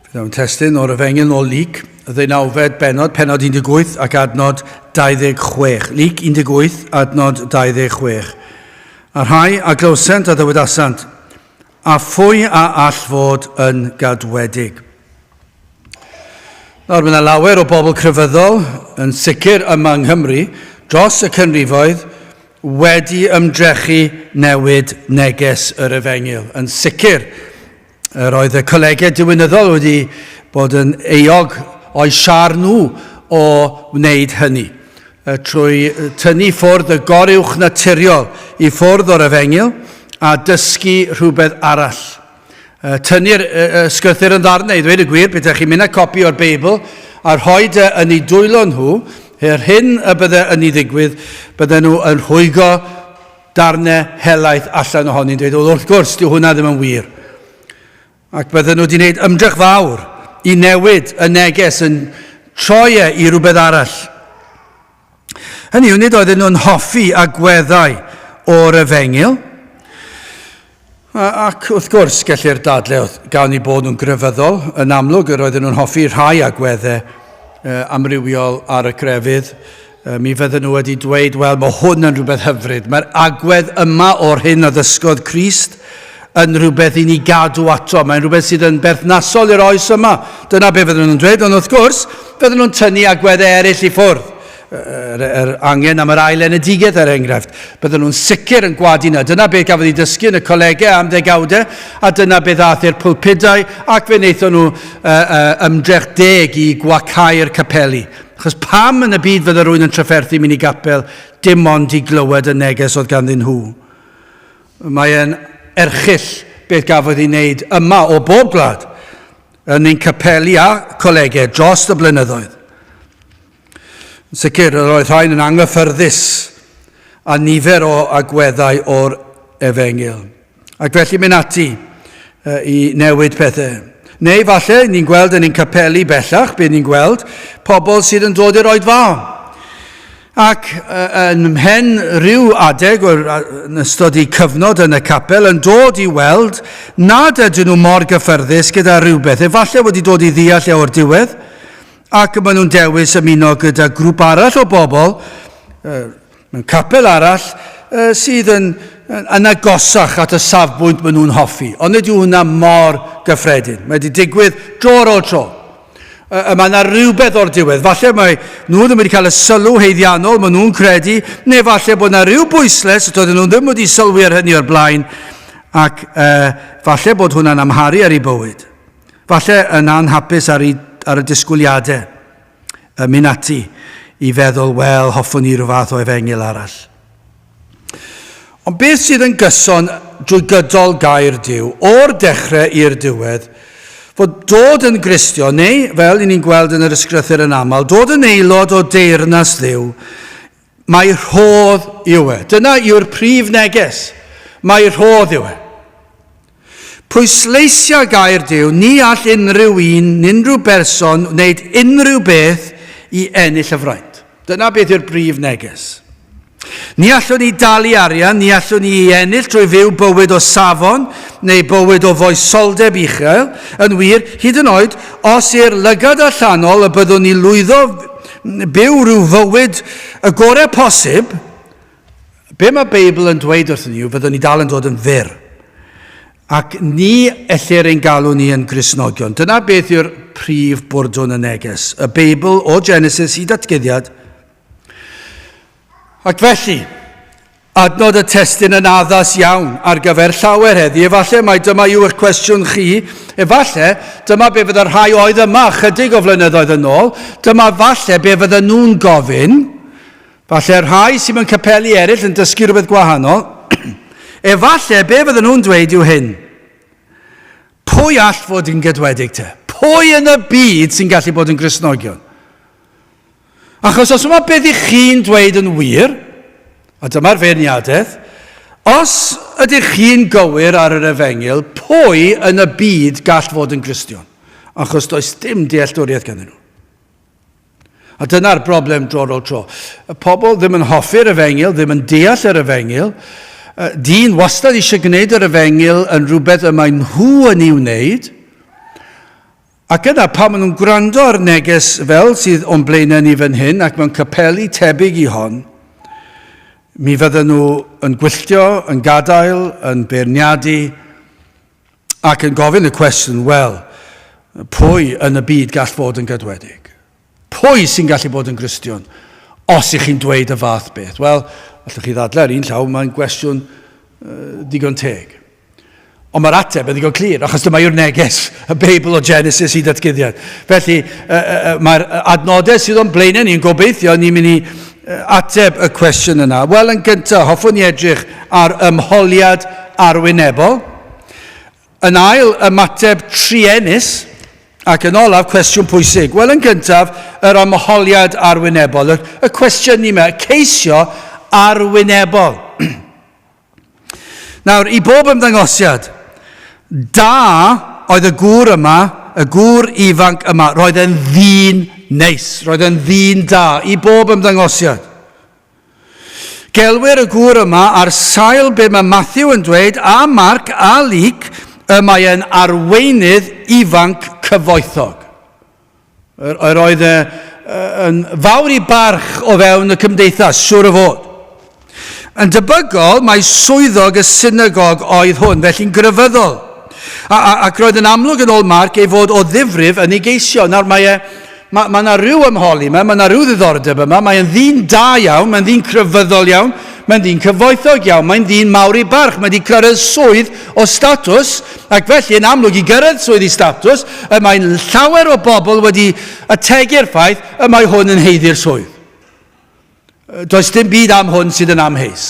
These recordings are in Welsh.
Bydd testun o'r Efengyl nôl Luc, y ddeunawfed bennod, pennod 18 ac adnod 26. Luc 18, adnod 26. A rhai a glywsent a ddywedasant, a phwy a all fod yn gadwedig? Nawr, mae yna lawer o bobl crefyddol, yn sicr yma yng Nghymru, dros y canrifoedd, wedi ymdrechu newid neges yr Efengyl. Yn sicr, Yr oedd y colegau diwinyddol wedi bod yn euog o'i siâr nhw o wneud hynny, trwy tynnu ffwrdd y goruwch naturiol i ffwrdd o'r efengyl a dysgu rhywbeth arall. Tynnu'r ysgrythur yn ddarnau, i ddweud y gwir, bydde chi'n mynd â copi o'r Beibl a rhoi dy yn ei dwylo nhw, yr hyn y bydde yn ei ddigwydd, bydde nhw yn rhwygo darnau helaeth allan ohoni'n dweud, wel wrth gwrs, dyw hwnna ddim yn wir. Ac bydden nhw wedi gwneud ymdrech fawr i newid y neges yn troi e i rhywbeth arall. Hynny yw, nid oedden nhw'n hoffi agweddau o'r efengyl, ac wrth gwrs, gellir dadle gan i bod nhw'n grefyddol, yn amlwg yr oedden nhw'n hoffi rhai agweddau amrywiol ar y crefydd, mi fydden nhw wedi dweud, wel, mae hwn yn rhywbeth hyfryd. Mae'r agwedd yma o'r hyn a ddysgodd Crist yn rhywbeth i ni gadw ato. Mae'n rhywbeth sydd yn berthnasol i'r oes yma. Dyna be fydden nhw'n dweud, ond wrth gwrs, fydden nhw'n tynnu agweddau eraill i ffwrdd. Yr, yr angen am yr ail enedigaeth, er enghraifft. Bydden nhw'n sicr yn gwadu na. Dyna beth gafodd ei dysgu yn y colegau am ddegawdau, a dyna beth ddaeth i'r pulpudau, ac fe wnaethon nhw uh, uh, ymdrech deg i gwacau'r capeli. Achos pam yn y byd fydde rhywun yn trafferthu mynd i gapel dim ond i glywed y neges oedd ganddyn nhw? Mae'n erchyll beth gafodd ei wneud yma o bob gwlad yn ein capeli a colegau dros y blynyddoedd. Yn sicr, yr oedd rhain yn anghyffyrddus a nifer o agweddau o'r efengyl. Ac felly mynd ati i newid pethau. Neu falle, ni'n gweld yn ein capeli bellach, be ni'n gweld, pobl sydd yn dod i'r oedfaon. Ac yn mhen rhyw adeg o'r, yn ystod eu cyfnod yn y capel yn dod i weld nad ydyn nhw mor gyffyrddus gyda rhywbeth, efallai wedi dod i ddeall e o'r diwedd, ac maen nhw'n dewis ymuno gyda grŵp arall o bobl, mewn capel arall, sydd yn, yn agosach at y safbwynt maen nhw'n hoffi. Ond nid yw hwnna mor gyffredin. Mae wedi digwydd dro ar ôl tro. Y mae yna rhywbeth o'r diwedd. Falle mae nhw ddim wedi cael y sylw heiddiannol maen nhw'n credu, neu falle bod yna rhyw bwysles doedden nhw ddim wedi sylwi ar hynny o'r blaen, ac uh, falle bod hwnna'n amharu ar eu bywyd. Falle yn anhapus ar, ei, ar y disgwyliadau, yn mynd ati i feddwl, wel, hoffwn i rhyw fath o efengyl arall. Ond beth sydd yn gyson drwy gydol gair Duw, o'r dechrau i'r diwedd, fod dod yn Gristion, neu, fel i ni'n gweld yn yr ysgrythur yn aml, dod yn aelod o deyrnas Dduw, mae rhodd yw e. Dyna yw'r prif neges. Mae rhodd yw e. Pwysleisia gair Duw, ni all unrhyw un, unrhyw berson, wneud unrhyw beth i ennill y fraint. Dyna beth yw'r brif neges. Ni allwn ni dalu arian, ni allwn ni ei ennill drwy fyw bywyd o safon neu bywyd o foesoldeb uchel. Yn wir, hyd yn oed, os i'r lygad allanol y byddwn ni lwyddo byw rhyw fywyd y gorau posib, be mae Beibl yn dweud wrthyn ni yw fyddwn ni dal yn dod yn fyr. Ac ni ellir ein galw ni yn Gristnogion. Dyna beth yw'r prif bwrdwn y neges. Y Beibl o Genesis i Datguddiad. Ac felly, adnod y testun yn addas iawn ar gyfer llawer heddi. Efallai mai dyma yw eich cwestiwn chi. Efallai dyma be fydda rhai oedd yma chydig o flynyddoedd yn ôl. Dyma falle be fydda nhw'n gofyn. Falle rhai sydd mewn capeli eraill yn dysgu rhywbeth gwahanol. Efallai be fydden nhw'n dweud yw hyn. Pwy all fod yn gydwedig te? Pwy yn y byd sy'n gallu bod yn Gristnogion? Achos os yma beth i chi'n dweud yn wir, a dyma'r feirniadaeth, os ydych chi'n gywir ar yr efengyl, pwy yn y byd gall fod yn Gristion? Achos does dim dealltwriaeth ganddyn nhw. A dyna'r broblem dro ar ôl tro. Y pobl ddim yn hoffi'r efengyl, ddim yn deall yr efengyl. Dyn wastad eisiau gwneud yr efengyl yn rhywbeth y mae nhw yn ei wneud. Ac yna, pan maen nhw'n gwrando ar neges fel sydd o'n blaenau ni fan hyn ac mewn capeli tebyg i hon, mi fydden nhw yn gwylltio, yn gadael, yn beirniadu, ac yn gofyn y cwestiwn, wel, pwy yn y byd gall fod yn gadwedig? Pwy sy'n gallu bod yn Gristion os ych chi'n dweud y fath beth? Wel, allwch chi ddadlau ar un llaw, mae'n gwestiwn uh, digon teg. Ond mae'r ateb yn ddigon clir, achos dyma yw'r neges, y Beibl o Genesis i ddatguddiad. Felly, uh, uh, mae'r adnodau sydd o'n blaenau ni'n gobeithio ni'n mynd i ateb y cwestiwn yna. Wel, yn gyntaf, hoffwn i edrych ar ymholiad arwynebol. Yn ail, ymateb truenus, ac yn olaf, cwestiwn pwysig. Wel, yn gyntaf, yr ymholiad arwynebol, y, y cwestiwn ni yma, ceisio arwynebol. Nawr, i bob ymddangosiad, da oedd y gŵr yma, y gŵr ifanc yma, roedd e'n ddyn neis, roedd e'n ddyn da, i bob ymddangosiad. Gelwir y gŵr yma ar sail be mae Matthew yn dweud, a Marc a Luc, y mae e'n arweinydd ifanc cyfoethog. Yr, yr oedd e yn fawr i barch o fewn y cymdeithas, siŵr o fod. Yn debygol, mae swyddog y synagog oedd hwn, felly'n grefyddol. A, a, ac roedd yn amlwg yn ôl Marc ei fod o ddifrif yn ei geisio. Nawr mae e Mae, mae yna rhyw ymholi yma, mae yna rhyw ddiddordeb yma, mae'n ddyn da iawn, mae'n ddyn crefyddol iawn, mae'n ddyn cyfoethog iawn, mae'n ddyn mawr ei barch, mae wedi cyrraedd swydd o statws, ac felly yn amlwg i gyrraedd swydd i statws, y mae'n llawer o bobl wedi ategu'r ffaith y mae hwn yn haeddu'r swydd. Does dim byd am hwn sydd yn amheus.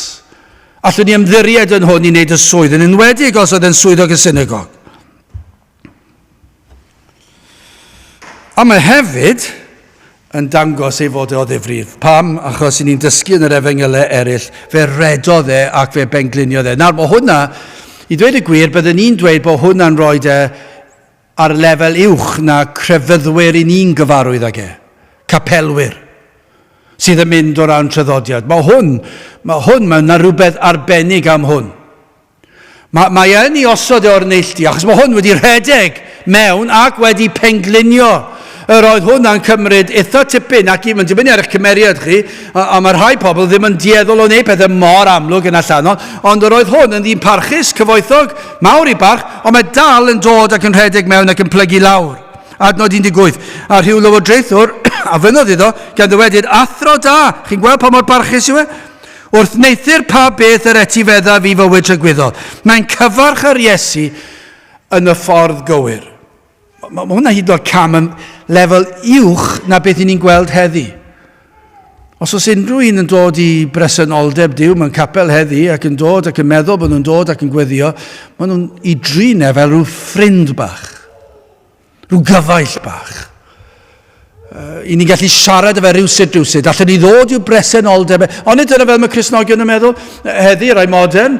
Allwn ni ymddiried yn hwn i wneud y swydd, yn enwedig os oedd e'n swyddog y synagog. A mae hefyd yn dangos ei fod e o ddifrif. Pam? Achos i ni'n dysgu yn yr efengylau eraill, fe redodd e ac fe bengliniodd e. Nawr, mae hwnna, i ddweud y gwir, byddwn ni'n dweud bod hwnna'n rhoi e ar lefel uwch na crefyddwyr i ni'n gyfarwydd ag e, capelwyr sydd yn mynd o ran traddodiad. Mae hwn, mae hwn, mae yna rhywbeth arbennig am hwn. Mae, mae yn ei osod e o'r neilltu, achos mae hwn wedi rhedeg mewn ac wedi penglinio. Yr oedd hwnna'n cymryd eitha tipyn, ac mae'n dibynnu ar eich cymeriad chi, a, a mae rhai pobl ddim yn dueddol o wneud pethau mor amlwg yn allanol, ond yr oedd hwn yn ddyn parchus, cyfoethog, mawr i barch, ond mae dal yn dod ac yn rhedeg mewn ac yn plygu lawr. Adnod 18. A rhyw lywodraethwr a fynnodd iddo, gan ddywedyd, athro da, chi'n gweld pa mor barchus yw e? Wrth wneuthur pa beth yr etifeddaf i fywyd tragwyddol. Mae'n cyfarch yr Iesu yn y ffordd gywir. Mae hwnna hyd yn oed cam yn lefel uwch na beth i ni'n gweld heddi. Os oes unrhyw un yn dod i bresenoldeb Duw mewn capel heddi ac yn dod ac yn meddwl bod nhw'n dod ac yn gweddio, maen nhw'n i drin e fel rhyw ffrind bach. Rhyw gyfaill bach. Uh, I ni'n gallu siarad efo rhywsut rhywsut. Allen ni ddod i'w bresenoldeb. E. Ond nid dyna fel mae Cristnogion yn meddwl. Heddi, rai modern,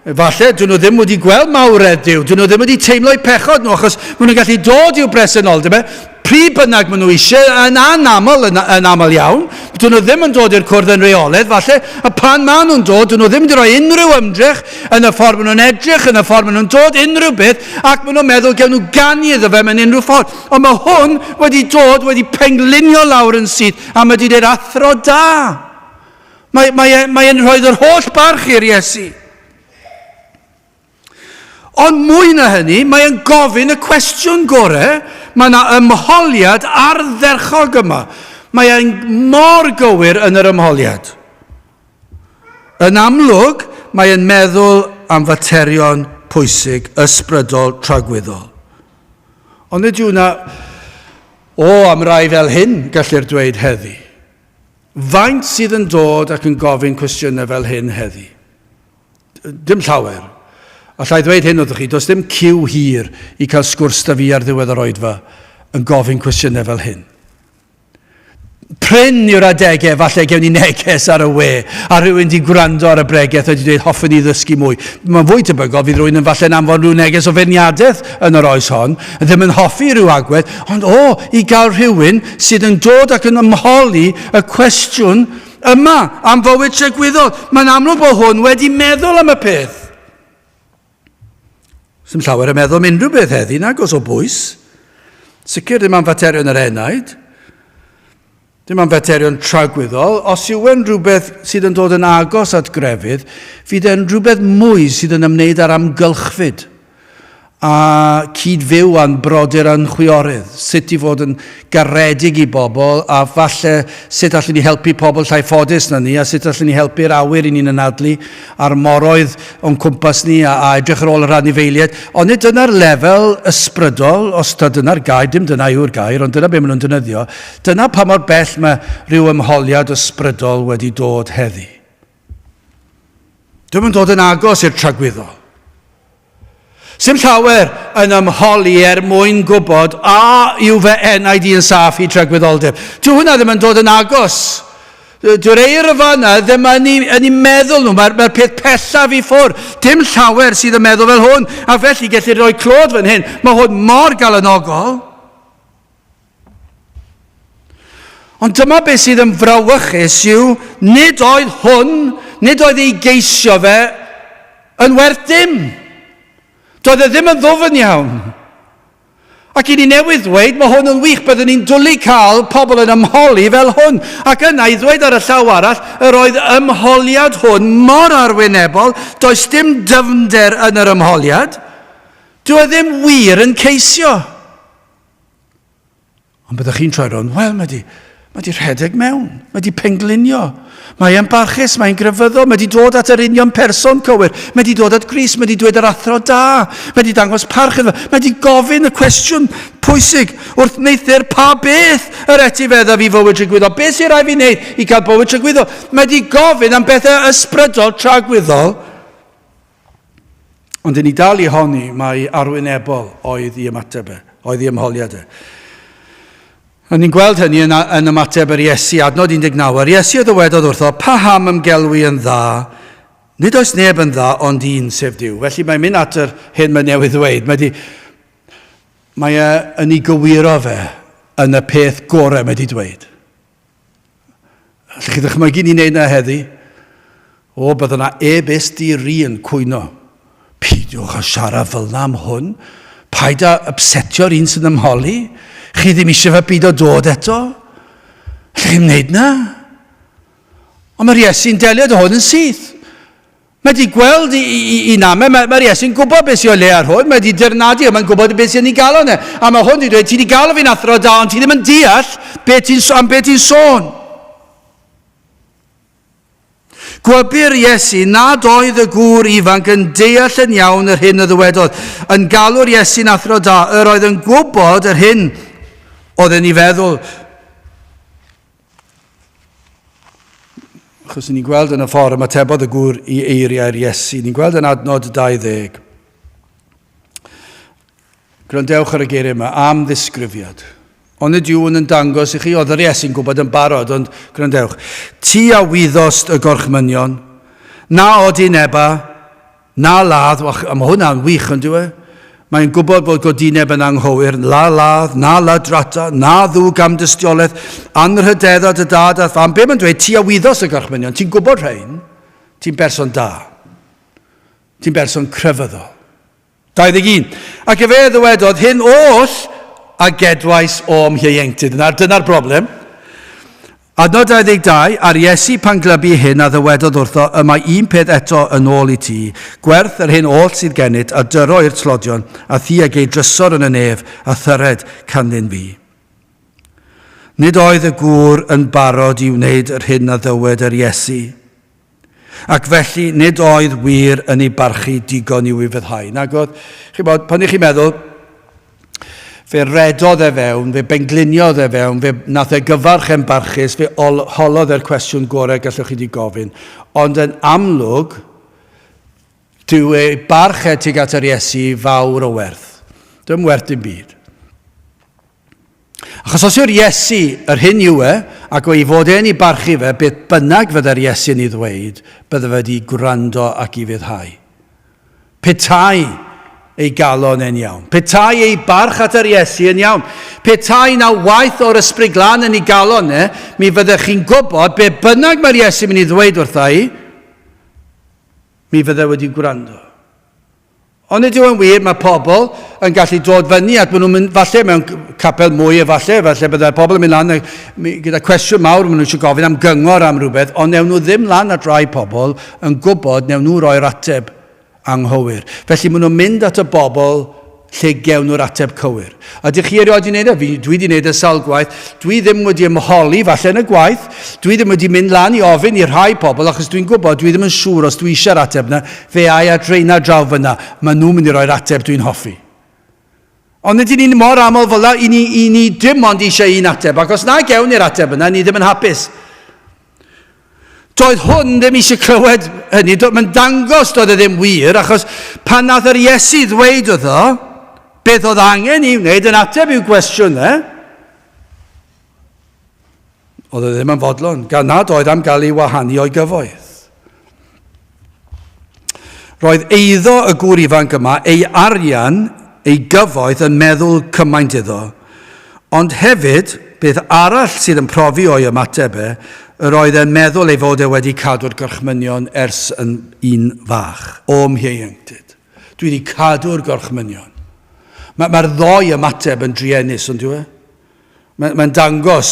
falle, dyn nhw ddim wedi gweld mawredd Duw. Dyn nhw ddim wedi teimlo eu pechod nhw, achos maen nhw'n gallu dod i'w bresenoldeb e. Pryd bynnag maen nhw eisiau, yn anaml, yn, yn aml iawn, dyn nhw ddim yn dod i'r cwrdd yn rheolaidd, falle, a pan maen nhw'n dod, dyn nhw ddim wedi rhoi unrhyw ymdrech yn y ffordd maen nhw'n edrych, yn y ffordd maen nhw'n dod, unrhyw beth, ac maen nhw'n meddwl gewn nhw ganu iddo fe mewn unrhyw ffordd. Ond mae hwn wedi dod, wedi penglinio lawr yn syth, a mae wedi dweud athro da. Mae, mae, e, mae e'n rhoi yr holl barch i'r Iesu. Ond mwy na hynny, mae e'n gofyn y cwestiwn gore. Mae yna ymholiad ardderchog yma. Mae e'n mor gywir yn yr ymholiad. Yn amlwg, mae e'n meddwl am faterion pwysig, ysbrydol, tragwyddol. Ond nid yw yna, o, am rai fel hyn, gellir dweud heddi. Faint sydd yn dod ac yn gofyn cwestiynau fel hyn heddi? Dim llawer. Alla i ddweud hyn wrthych chi, does dim ciw hir i cael sgwrs da fi ar ddiwedd yr oedfa yn gofyn cwestiynau fel hyn. Prin yw'r adegau falle gewn ni neges ar y we a rhywun di gwrando ar y bregeth a wedi dweud hoffwn i ddysgu mwy. Mae'n fwy tebygol fydd rhywun yn falle'n anfon rhyw neges o feirniadaeth yn yr oes hon, ddim yn hoffi rhyw agwedd, ond o, i gael rhywun sydd yn dod ac yn ymholi y cwestiwn yma am fywyd tragwyddol. Mae'n amlwg bod hwn wedi meddwl am y peth. Sdim llawer yn meddwl am unrhyw beth heddi, nag os o bwys. Sicr ddim am faterion yr enaid, ddim am faterion tragwyddol. Os yw e'n rhywbeth sydd yn dod yn agos at grefydd, fydd e'n rhywbeth mwy sydd yn ymwneud â'r amgylchfyd a cyd-fyw â'n brodyr a'n chwiorydd, sut i fod yn garedig i bobl a falle sut allwn ni helpu pobl llai ffodus na ni a sut allwn ni helpu'r awyr i ni'n anadlu a'r moroedd o'n cwmpas ni a, a edrych ar ôl yr anifeiliaid. Ond nid dyna'r lefel ysbrydol, os ta dyna'r gair, dim dyna yw'r gair, ond dyna be maen nhw'n defnyddio. Dyna pa mor bell mae rhyw ymholiad ysbrydol wedi dod heddi. Dwi'm yn dod yn agos i'r tragwyddol. Sim llawer yn ymholi er mwyn gwybod a yw fy enaid i yn saff i tragwyddoldeb. Dyw hwnna ddim yn dod yn agos. Dyw'r eirfa yna ddim yn ei, yn ei meddwl nhw. Mae'r mae peth pellaf i ffwrdd. Dim llawer sydd yn meddwl fel hwn. A felly gellir rhoi clod fan hyn. Mae hwn mor galonogol. Ond dyma beth sydd yn frawychus yw, nid oedd hwn, nid oedd ei geisio fe yn werth dim. Doedd e ddim yn ddwfn iawn. Ac i ni newydd ddweud, mae hwn yn wych, byddwn ni'n dwlu cael pobl yn ymholi fel hwn. Ac yna i ddweud ar y llaw arall, yr oedd ymholiad hwn mor arwynebol, does dim dyfnder yn yr ymholiad. Dyw e ddim wir yn ceisio. Ond byddwch chi'n troi rownd, wel, mae di, mae di rhedeg mewn, mae di penglinio, mae e'n barchus, mae'n grefyddol, mae di dod at yr union person cywir, mae di dod at Grist, mae di dweud yr athro da, mae di dangos parch iddo, mae di gofyn y cwestiwn pwysig wrth wneuthr pa beth yr etifeddaf i fywyd tragwyddol, beth sy'n rhaid fi wneud i gael bywyd tragwyddol. Mae di gofyn am bethau ysbrydol tragwyddol, Ond dyn ni dal i honni mai arwynebol oedd i ymateb e, oedd i ymholiad e. A ni'n gweld hynny yn, yn ymateb yr Iesu, adnod 19. Yr Iesu a ddywedodd wrtho, paham ymgelwi yn dda? Nid oes neb yn dda ond un, sef Duw. Felly mae'n mynd at yr hyn mae newydd ddweud. Mae, di, mae e yn ei gywiro fe yn y peth gorau mae di dweud. Allwch chi ddychmygu ni wneud na heddi? O, bydde yna e-byst di-ri yn cwyno. Peidiwch â siarad fel yna am hwn. Paid â upsetio'r un sy'n ymholi. Chi ddim eisiau fe byd o dod eto. Allwch chi'n wneud na? Ond mae'r Iesu'n delio â hwn yn syth. Mae wedi gweld i, i, i namau, mae, mae'r Iesu'n gwybod beth sy'n o'i le ar hwn, mae wedi dirnadu, mae'n gwybod beth sy'n ei galon e. A mae hwn wedi dweud, ti wedi galw fi'n athro da, ond ti ddim yn deall be ti'n, am beth ti'n sôn. Gwybu'r Iesu nad oedd y gŵr ifanc yn deall yn iawn yr hyn y ddywedodd. Yn galw'r Iesu'n athro da, yr oedd yn gwybod yr hyn oedd yn ei feddwl. Achos ni'n gweld yn y ffordd ymatebodd y gŵr i eiriau'r Iesu. Ni'n gweld yn adnod 20. Gwrandewch ar y geiriau yma am ddisgrifiad. Ond nid yw hwn yn dangos i chi, oedd yr Iesu'n gwybod yn barod, ond gwrandewch. Ti a wyddost y gorchmynion, na odineba, Na ladd, wach, a mae hwnna'n wych yn dyw e? Mae'n gwybod bod godineb yn anghywir, la ladd, na ladrata, na ddwg am dystiolaeth, anrhydedda dy dad a fam. Be mae'n dweud? Ti a wyddos y gorchmynion, ti'n gwybod rhain, ti'n berson da, ti'n berson crefyddol. 21. Ac efe ddywedodd, hyn oll a gedwais o'm hieuenctid. Dyna'r dyna broblem. Adnod 22, A'r Iesu pan glybu hyn a ddywedodd wrtho, Y mae un peth eto yn ôl i ti, gwerth yr hyn oll sydd gennyt, a dyro i'r tlodion, a thi a gei drysor yn y nef, a thyred canlyn fi. Nid oedd y gŵr yn barod i wneud yr hyn a ddywed yr Iesu. Ac felly nid oedd wir yn ei barchu digon i'w ufuddhau. Nag oedd, chi'n bod, pan ych chi'n meddwl, fe redodd e fewn, fe bengliniodd e fewn, fe nath e gyfarch e'n barchus, fe holodd e'r cwestiwn gorau gallwch chi di gofyn. Ond yn amlwg, dyw ei barch e tuag at yr Iesu fawr o werth. Dim werth dim byd. Achos os yw'r Iesu yr hyn yw e, ac o'i fod e'n ei barchu fe, beth bynnag fydde'r Iesu'n ei ddweud, bydde fe wedi gwrando ac i fyddhau. Petai ei galon e'n iawn. Petai ei barch at yr Iesu yn iawn. Petai na waith o'r Ysbryd Glân yn ei galon e, mi fyddech chi'n gwybod be bynnag mae'r Iesu'n mynd i ddweud wrtha i, mi fydde wedi gwrando. Ond nid yw yn wir, mae pobl yn gallu dod fyny at maen nhw'n mynd, falle mewn capel mwy efallai, falle byddai pobl yn mynd lan gyda cwestiwn mawr, maen nhw eisiau gofyn am gyngor am rhywbeth, ond newn nhw ddim lan at rai pobl yn gwybod newn nhw roi'r ateb anghywir. Felly maen nhw'n mynd at y bobl lle gewn nhw'r ateb cywir. A dych chi erioed wedi gwneud e? Fi, dwi wedi gwneud e sawl gwaith. Dwi ddim wedi ymholi falle yn y gwaith. Dwi ddim wedi mynd lan i ofyn i rhai pobl achos dwi'n gwybod dwi ddim yn siŵr os dwi eisiau'r ateb yna. Fe ai at reina draw fyna. Maen nhw'n mynd i roi'r ateb dwi'n hoffi. Ond nid ni'n mor aml fel yna, i ni, i ni dim ond eisiau un ateb, ac os na gewn ni'r ateb yna, ni ddim yn hapus. Doedd hwn ddim eisiau clywed hynny. Mae'n dangos doedd e ddim wir, achos pan nath yr Iesu ddweud wrtho beth oedd angen i wneud yn ateb i'w gwestiwn e, oedd e ddim yn fodlon, gan nad oedd am gael ei wahanu o'i gyfoeth. Roedd eiddo y gŵr ifanc yma, ei arian, ei gyfoeth yn meddwl cymaint iddo. Ond hefyd, beth arall sydd yn profi o'i ymateb e, yr oedd e'n meddwl ei fod e wedi cadw'r gorchmynion ers yn un fach, o'm hieuenctid. Dwi wedi cadw'r gorchmynion. Mae'r mae ddoi ymateb yn druenus, ond yw e? Mae'n mae dangos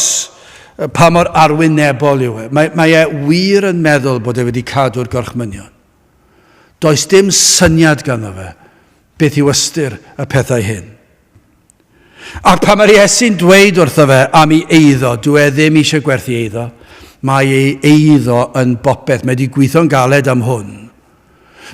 pa mor arwynebol yw e. Mae, mae e wir yn meddwl bod e wedi cadw'r gorchmynion. Does dim syniad ganddo fe beth yw ystyr y pethau hyn. Ac pan mae'r Iesu'n dweud wrtho fe am ei eiddo, dwi e ddim eisiau gwerthu eiddo. Mae ei eiddo yn bopeth. Mae wedi gweithio'n galed am hwn.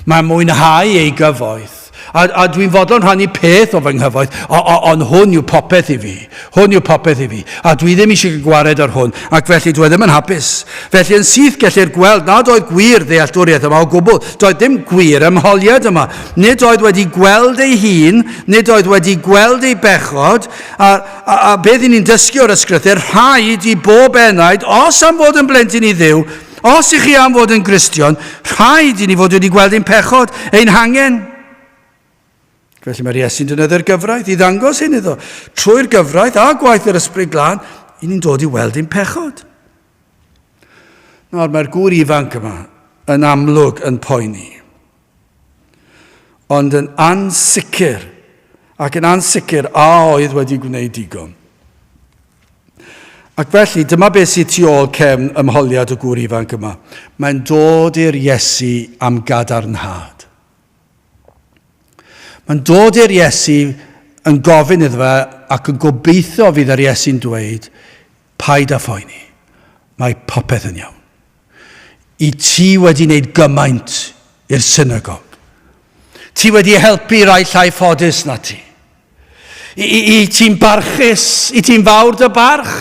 Mae'n mwynhau ei gyfoeth. A, a dwi'n fodlon rhannu peth o fy nghyfoeth, ond hwn yw popeth i fi. Hwn yw popeth i fi. A dwi ddim eisiau gwared ar hwn, ac felly dwi ddim yn hapus. Felly yn syth gellir gweld nad oedd gwir ddealltwriaeth yma o gwbl. Doedd dim gwir ymholiad yma. Nid oedd wedi gweld ei hun, nid oedd wedi gweld ei bechod, a, a, a beth i ni'n dysgu o'r ysgrythur, rhaid i bob enaid, os am fod yn blentyn i Dduw, Os ych chi am fod yn Gristion, rhaid i ni fod wedi gweld ein pechod, ein hangen. Felly mae'r Iesu'n defnyddio'r gyfraith i ddangos hyn iddo. Trwy'r gyfraith a gwaith yr Ysbryd Glân, i ni'n dod i weld ein pechod. Nawr, mae'r gŵr ifanc yma yn amlwg yn poeni. Ond yn ansicr, ac yn ansicr a oedd wedi gwneud digon. Ac felly, dyma beth sydd tu ôl cefn ymholiad y gŵr ifanc yma. Mae'n dod i'r Iesu am gadarnhad. Mae'n dod i'r Iesu yn gofyn iddo fe ac yn gobeithio fydd yr Iesu'n dweud, paid â phoeni, mae popeth yn iawn. I ti wedi wneud gymaint i'r synagog. Ti wedi helpu rai llai ffodus na ti. I, i, i ti'n barchus, i ti'n fawr dy barch.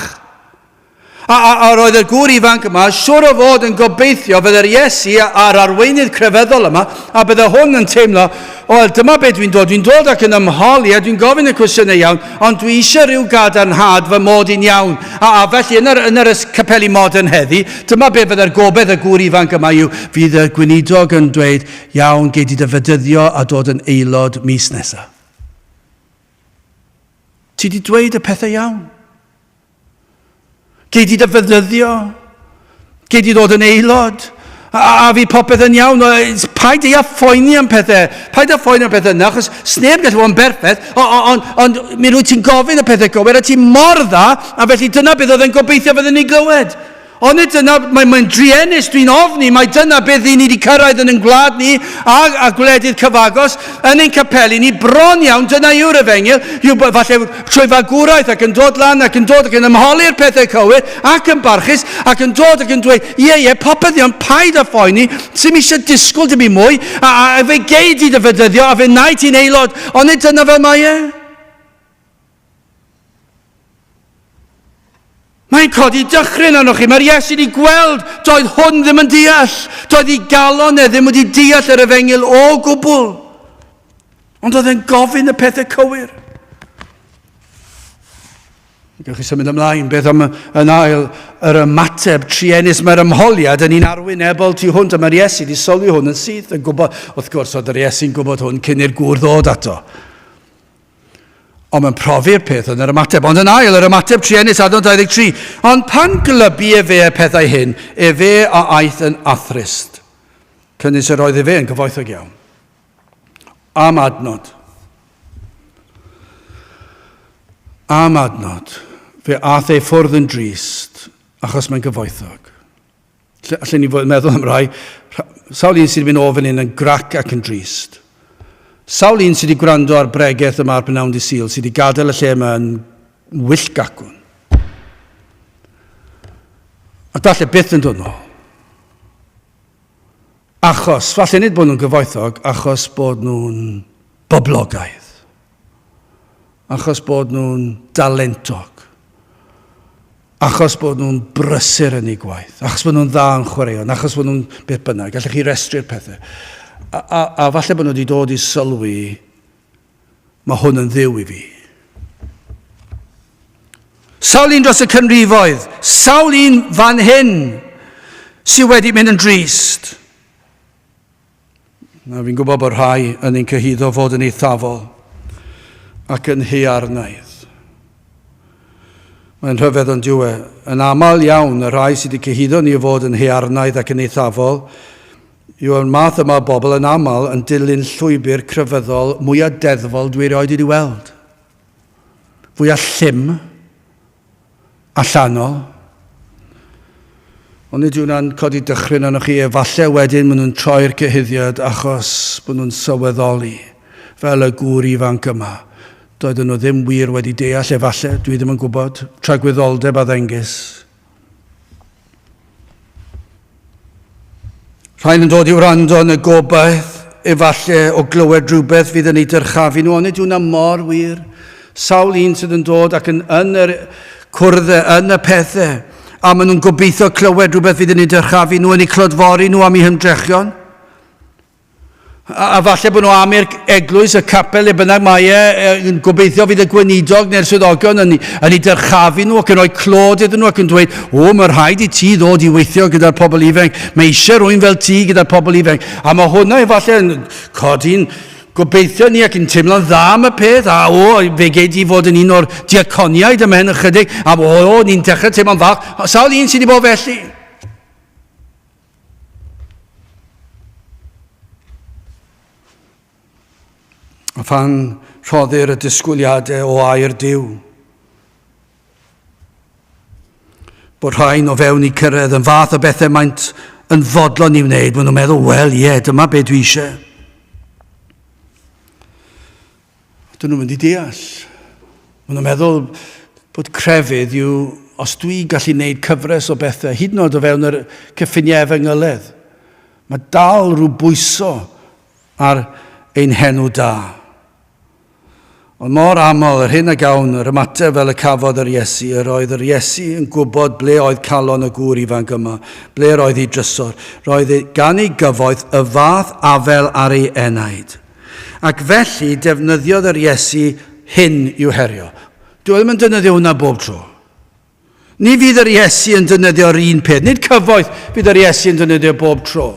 A, a, a roedd y gŵr ifanc yma siwr o fod yn gobeithio fydde'r Iesu a'r arweinydd crefyddol yma, a bydde hwn yn teimlo, o, wel, dyma beth dwi'n dod, dwi'n dod ac yn ymholi a dwi'n gofyn y cwestiynau iawn, ond dwi eisiau rhyw gadarnhad fy mod i'n iawn. A, a felly yn yr, yn yr capeli modern heddi, dyma beth fydde'r gobeith y gŵr ifanc yma yw, fydd y gweinidog yn dweud, iawn, gei di dy fedyddio a dod yn aelod mis nesaf. Ti di dweud y pethau iawn. Gei di dy fydyddio. Gei di ddod yn aelod. A, a fi popeth yn iawn. Paid ei a phoeni am pethau. Paid â phoeni am pethau yna, achos sneb gallu bod yn berffaith. Ond on, on, mi rwyt ti'n gofyn y pethau gywir, a ti'n mor dda, a felly dyna beth oedd yn gobeithio fyddwn ni'n glywed. Onid dyna, mae'n mae druenus, dwi'n ofni, mai dyna beth i ni wedi cyrraedd yn ein gwlad ni a, a gwledydd cyfagos, yn ein capeli ni, bron iawn, dyna yw'r efengyl, yw falle trwy fagwraeth ac yn dod lan ac yn dod ac yn ymholi'r pethau cywir ac yn barchus ac yn dod ac yn dweud, ie, ie, popeth iawn, paid â phoeni, sy'm eisiau disgwyl dim i mwy, a, a, a fe gei di dy fedyddio a fe wna i ti'n aelod, onid dyna fel mae e? Mae'n codi dychryn arnoch chi. Mae'r Iesu wedi gweld doedd hwn ddim yn deall. Doedd ei galon e ddim wedi deall yr efengyl o gwbl. Ond oedd e'n gofyn y pethau cywir. Gewch chi symud ymlaen. Beth am yn ail yr ymateb truenus? Mae'r ymholiad yn un arwynebol tu hwnt, a mae'r Iesu wedi sylwi hwn yn syth yn gwybod, wrth gwrs, oedd yr Iesu'n gwybod hwn cyn i'r gŵr ddod ato. Ond mae'n profi'r peth yn yr ymateb. Ond yn ail, yr ymateb truenus, adnod 23. Ond pan glybu efe y pethau hyn, efe a aeth yn athrist. Cynnwys yr oedd efe yn gyfoethog iawn. Am adnod. Am adnod. Fe ath ei ffwrdd yn drist, achos mae'n gyfoethog. Allen ni fod yn meddwl am rai, sawl un sydd wedi mynd o fan hyn yn grac ac yn drist. Sawl un sydd wedi gwrando ar bregeth yma ar brynawn di Sul, sydd wedi gadael y lle yma yn wyllt gacwn. A dalle byth yn dod nôl. Achos, falle nid bod nhw'n gyfoethog, achos bod nhw'n boblogaidd. Achos bod nhw'n dalentog. Achos bod nhw'n brysur yn eu gwaith. Achos bod nhw'n dda yn chwaraeon. Achos bod nhw'n beth bynnag. Gallech chi restru'r pethau. A, a, a falle bod nhw wedi dod i sylwi, mae hwn yn ddiw i fi. Sawl un dros y cynrifoedd, sawl un fan hyn sydd wedi mynd yn drist. Na, fi'n gwybod bod rhai yn ein cyhuddo fod yn eithafol ac yn hearnaidd. Mae'n rhyfedd ond yw e. Yn aml iawn, y rhai sydd wedi cyhuddo ni o fod yn hearnaidd ac yn eithafol yw'r math yma o bobl yn aml yn dilyn llwybr crefyddol mwyaf deddfol dwi erioed wedi weld. Fwyaf llym, allanol. Ond nid yw hwnna'n codi dychryn arnoch chi, efallai wedyn maen nhw'n troi'r cyhuddiad achos bod nhw'n sylweddoli, fel y gŵr ifanc yma, doedden nhw ddim wir wedi deall, efallai, dwi ddim yn gwybod, tragwyddoldeb a ddengys. Rhain yn dod i wrando yn y gobaith, efallai, o glywed rhywbeth fydd yn eu dyrchafu nhw, ond nid yw hwnna mor wir. Sawl un sydd yn dod ac yn, yn yr cwrdd, yn y pethau, a maen nhw'n gobeithio clywed rhywbeth fydd yn eu dyrchafu nhw, yn eu clodfori nhw am eu hymdrechion. A, a falle bod nhw am i'r eglwys, y capel, le bynnag mae e, yn gobeithio fydd y gweinidog neu'r swyddogion yn, yn ei dyrchafu nhw ac yn rhoi clod iddyn nhw ac yn dweud, o, mae rhaid i ti ddod i weithio gyda'r pobl ifanc. Mae eisiau rhywun fel ti gyda'r pobl ifanc. A mae hwnna efallai yn codi'n gobeithio ni ac yn teimlo'n dda am y peth, a o, fe gei di fod yn un o'r diaconiaid ymhen ychydig, a o, o, ni'n dechrau teimlo'n falch. Sawl un sydd wedi bod felly? A phan rhoddir y disgwyliadau o air Duw, bod rhain o fewn i cyrraedd yn fath o bethau maent yn fodlon i wneud. Maen nhw'n meddwl, wel, ie, dyma be dwi eisiau. Dyn nhw'n mynd i deall. Maen nhw'n meddwl bod crefydd yw, os dwi'n gallu gwneud cyfres o bethau, hyd yn oed o fewn yr cyffiniau efengyledd, mae dal rhyw bwyso ar ein henw da. Ond mor aml, yr hyn a gawn, yr ymateb fel y cafodd yr Iesu, yr oedd yr Iesu yn gwybod ble oedd calon y gŵr ifanc yma, ble yr oedd ei drysor. Roedd gan ei gyfoeth y fath afel ar ei enaid. Ac felly defnyddiodd yr Iesu hyn i'w herio. Dyw e ddim yn defnyddio hwnna bob tro. Ni fydd yr Iesu yn defnyddio'r un peth. Nid cyfoeth fydd yr Iesu yn defnyddio bob tro.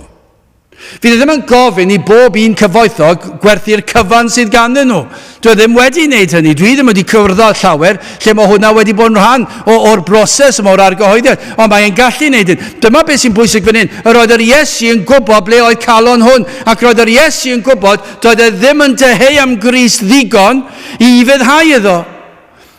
Fydd e ddim yn gofyn i bob un cyfoethog gwerthu'r cyfan sydd ganddyn nhw. Dwi e ddim wedi wneud hynny. Dwi ddim wedi cwrdd â llawer lle mae hwnna wedi bod yn rhan o'r broses yma, o'r argyhoeddiad. Ond mae e'n gallu wneud hyn. Dyma beth sy'n bwysig fan hyn. Yr oedd yr Iesu yn gwybod ble oedd calon hwn, ac roedd yr Iesu yn gwybod doedd e ddim yn dyheu am Grist ddigon i ufuddhau iddo.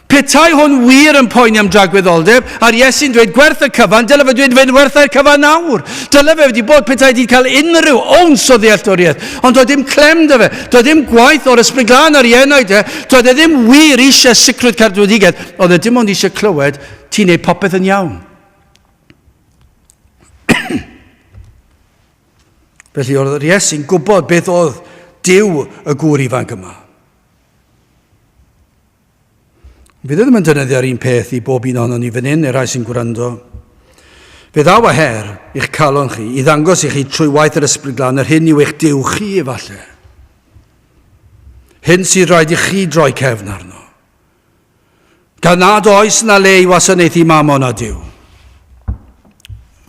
Petai hwn wir yn poeni am dragwyddoldeb, a'r Iesu'n dweud gwerth y cyfan, dyle fe dweud fe'n werthau'r cyfan nawr. Dyle fe wedi bod petai wedi cael unrhyw owns o ddealltwriaeth. Ond doedd dim clem 'da fe, doedd dim gwaith o'r Ysbryd Glân ar ei enaid e, doedd e ddim wir eisiau sicrwydd cadwedigaeth, oedd e dim ond eisiau clywed ti'n neud popeth yn iawn. Felly oedd yr Iesu'n gwybod beth oedd Duw y gŵr ifanc yma. Fydd e ddim yn defnyddio'r un peth i bob un ohonon ni fan hyn, i'r rhai sy'n gwrando. Fe ddaw a her i'ch calon chi, i ddangos i chi trwy waith yr Ysbryd Glân yr hyn yw eich Duw chi, efallai. Hyn sydd rhaid i chi droi cefn arno. Gan nad oes na le i wasanaethu Mammon a Duw.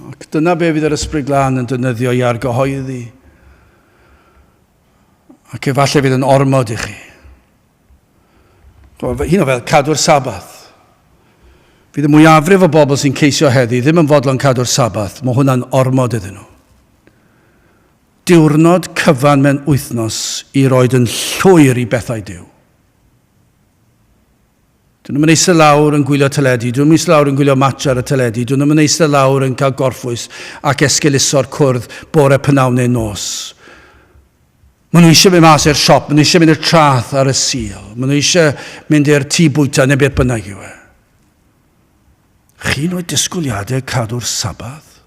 Ac dyna be fydd yr Ysbryd Glân yn defnyddio i argyhoeddi. Ac efallai fydd yn ormod i chi. Hyn o fel cadw'r Sabath. Fydd y mwyafrif o bobl sy'n ceisio heddi ddim yn fodlon cadw'r Sabath. Mae hwnna'n ormod iddyn nhw. diwrnod cyfan mewn wythnos i roed yn llwyr i bethau Duw. Dyn nhw'n eistedd lawr yn gwylio teledu, dyn nhw'n eistedd lawr yn gwylio match ar y teledu, dyn nhw'n eistedd lawr yn cael gorffwys ac esgeuluso'r cwrdd bore p'nawn neu nos. Maen nhw eisiau mynd mas i'r siop, maen nhw eisiau mynd i'r traeth ar y Sul, maen nhw eisiau mynd i'r tŷ bwyta neu beth bynnag yw e. Chi'n rhoi disgwyliadau cadw'r Sabath?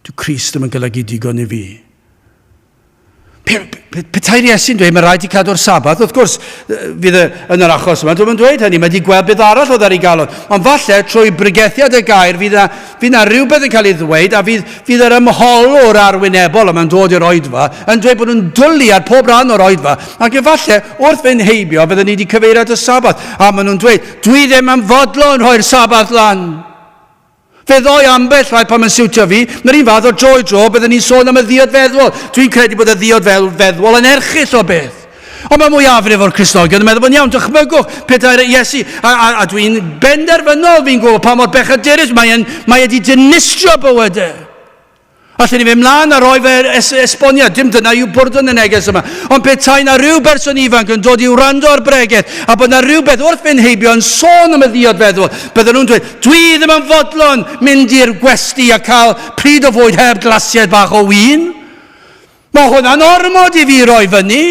Dyw Crist ddim yn golygu digon i fi. Petai'r Iesu'n dweud, mae rhaid i cadw'r Sabath, wrth gwrs, fydd y, yn yr achos yma, dwi'n dweud hynny, mae wedi gweld beth arall oedd ar ei galon. Ond falle, trwy bregethiad y gair, fydd na, fydd na rhywbeth yn cael ei ddweud, a fydd, fydd yr ymholwr arwynebol yma'n dod i'r oedfa, yn dweud bod nhw'n dwlu ar pob rhan o'r oedfa, ac efallai, wrth fynd heibio, fydden ni wedi cyfeirio at y Sabath, a maen nhw'n dweud, dwi ddim yn fodlon rhoi'r Sabath lan. Fe ddoi ambell rai pan mae'n siwtio fi, mae'r un fath o dro i dro byddwn ni'n sôn am y ddiod feddwol. Dwi'n credu bod y ddiod feddwol yn erchyll o beth. Ond mae mwyafrif o'r Cristnogion yn meddwl bod yn iawn, dychmygwch petai'r Iesu, a, a, a dwi'n benderfynol fi'n gwybod pa mor bechadurus mae'n mae wedi dinistrio bywydau. Allen ni fynd mlaen a rhoi fe es esboniad, dim dyna yw bwrdwn y neges yma. Ond petai na rhyw berson ifanc yn dod i wrando ar bregeth a bod na rhywbeth wrth fynd heibio yn sôn am y ddiod feddwl, bydden nhw'n dweud, dwi ddim yn fodlon mynd i'r gwesty a cael pryd o fwyd heb glasied bach o win. Mae hwnna'n ormod i fi roi fyny.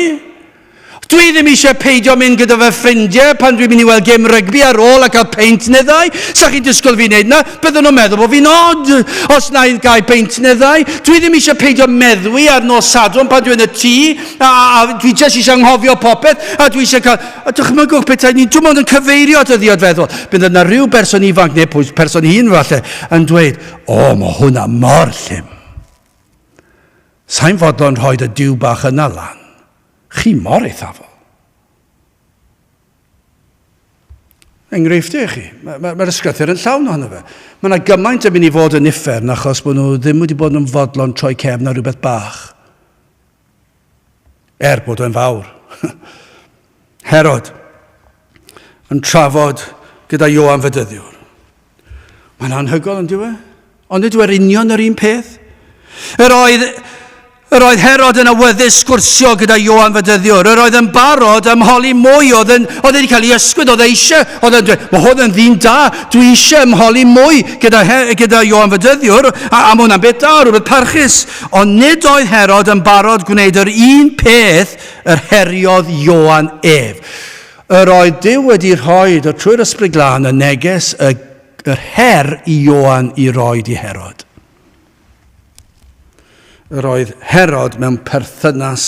Dwi ddim eisiau peidio mynd gyda fy ffrindiau pan dwi'n mynd i weld gêm rygbi ar ôl a cael peint neu ddau. Sa chi'n disgwyl fi wneud na? Bydden nhw'n meddwl bod fi'n odd os na i'n gael peint neu ddau. Dwi ddim eisiau peidio meddwi ar nos Sadwrn pan dwi'n y tŷ a, a, a dwi jyst eisiau anghofio popeth a dwi eisiau cael... A dychmygwch petai ni'n dim ond yn cyfeirio at y ddiod feddwl. Bydd yna rhyw berson ifanc neu person hŷn falle yn dweud, o, mae hwnna mor llym. Sai'n fodlon rhoid y duw bach yna lan. Chi mor eithafol. Enghreifftiau i chi. Mae'r ma, ma ysgrythur yn llawn ohono fe. Mae yna gymaint yn mynd i fod yn uffern achos bod nhw ddim wedi bod yn fodlon troi cefn ar rhywbeth bach. Er bod o'n fawr. Herod yn trafod gyda Ioan Fedyddiwr. Mae'n anhygoel yn diwe. Ond nid yw'r union yr un peth. Yr oedd, yr oedd Herod yn awyddus sgwrsio gyda Ioan Fedyddiwr. Yr oedd yn barod ymholi mwy. Oedd, yn, oedd wedi cael ei ysgwyd, oedd eisiau. Oedd yn dweud, mae hwn yn ddyn da, dwi eisiau ymholi mwy gyda, gyda Ioan Fedyddiwr. A, a mae hwnna'n beth da, rhywbeth parchus. Ond nid oedd Herod yn barod gwneud yr un peth yr heriodd Ioan ef. Yr oedd Duw wedi rhoi trwy'r Ysbryd Glân y neges, y, yr her i Ioan i roed i Herod. Yr oedd Herod mewn perthynas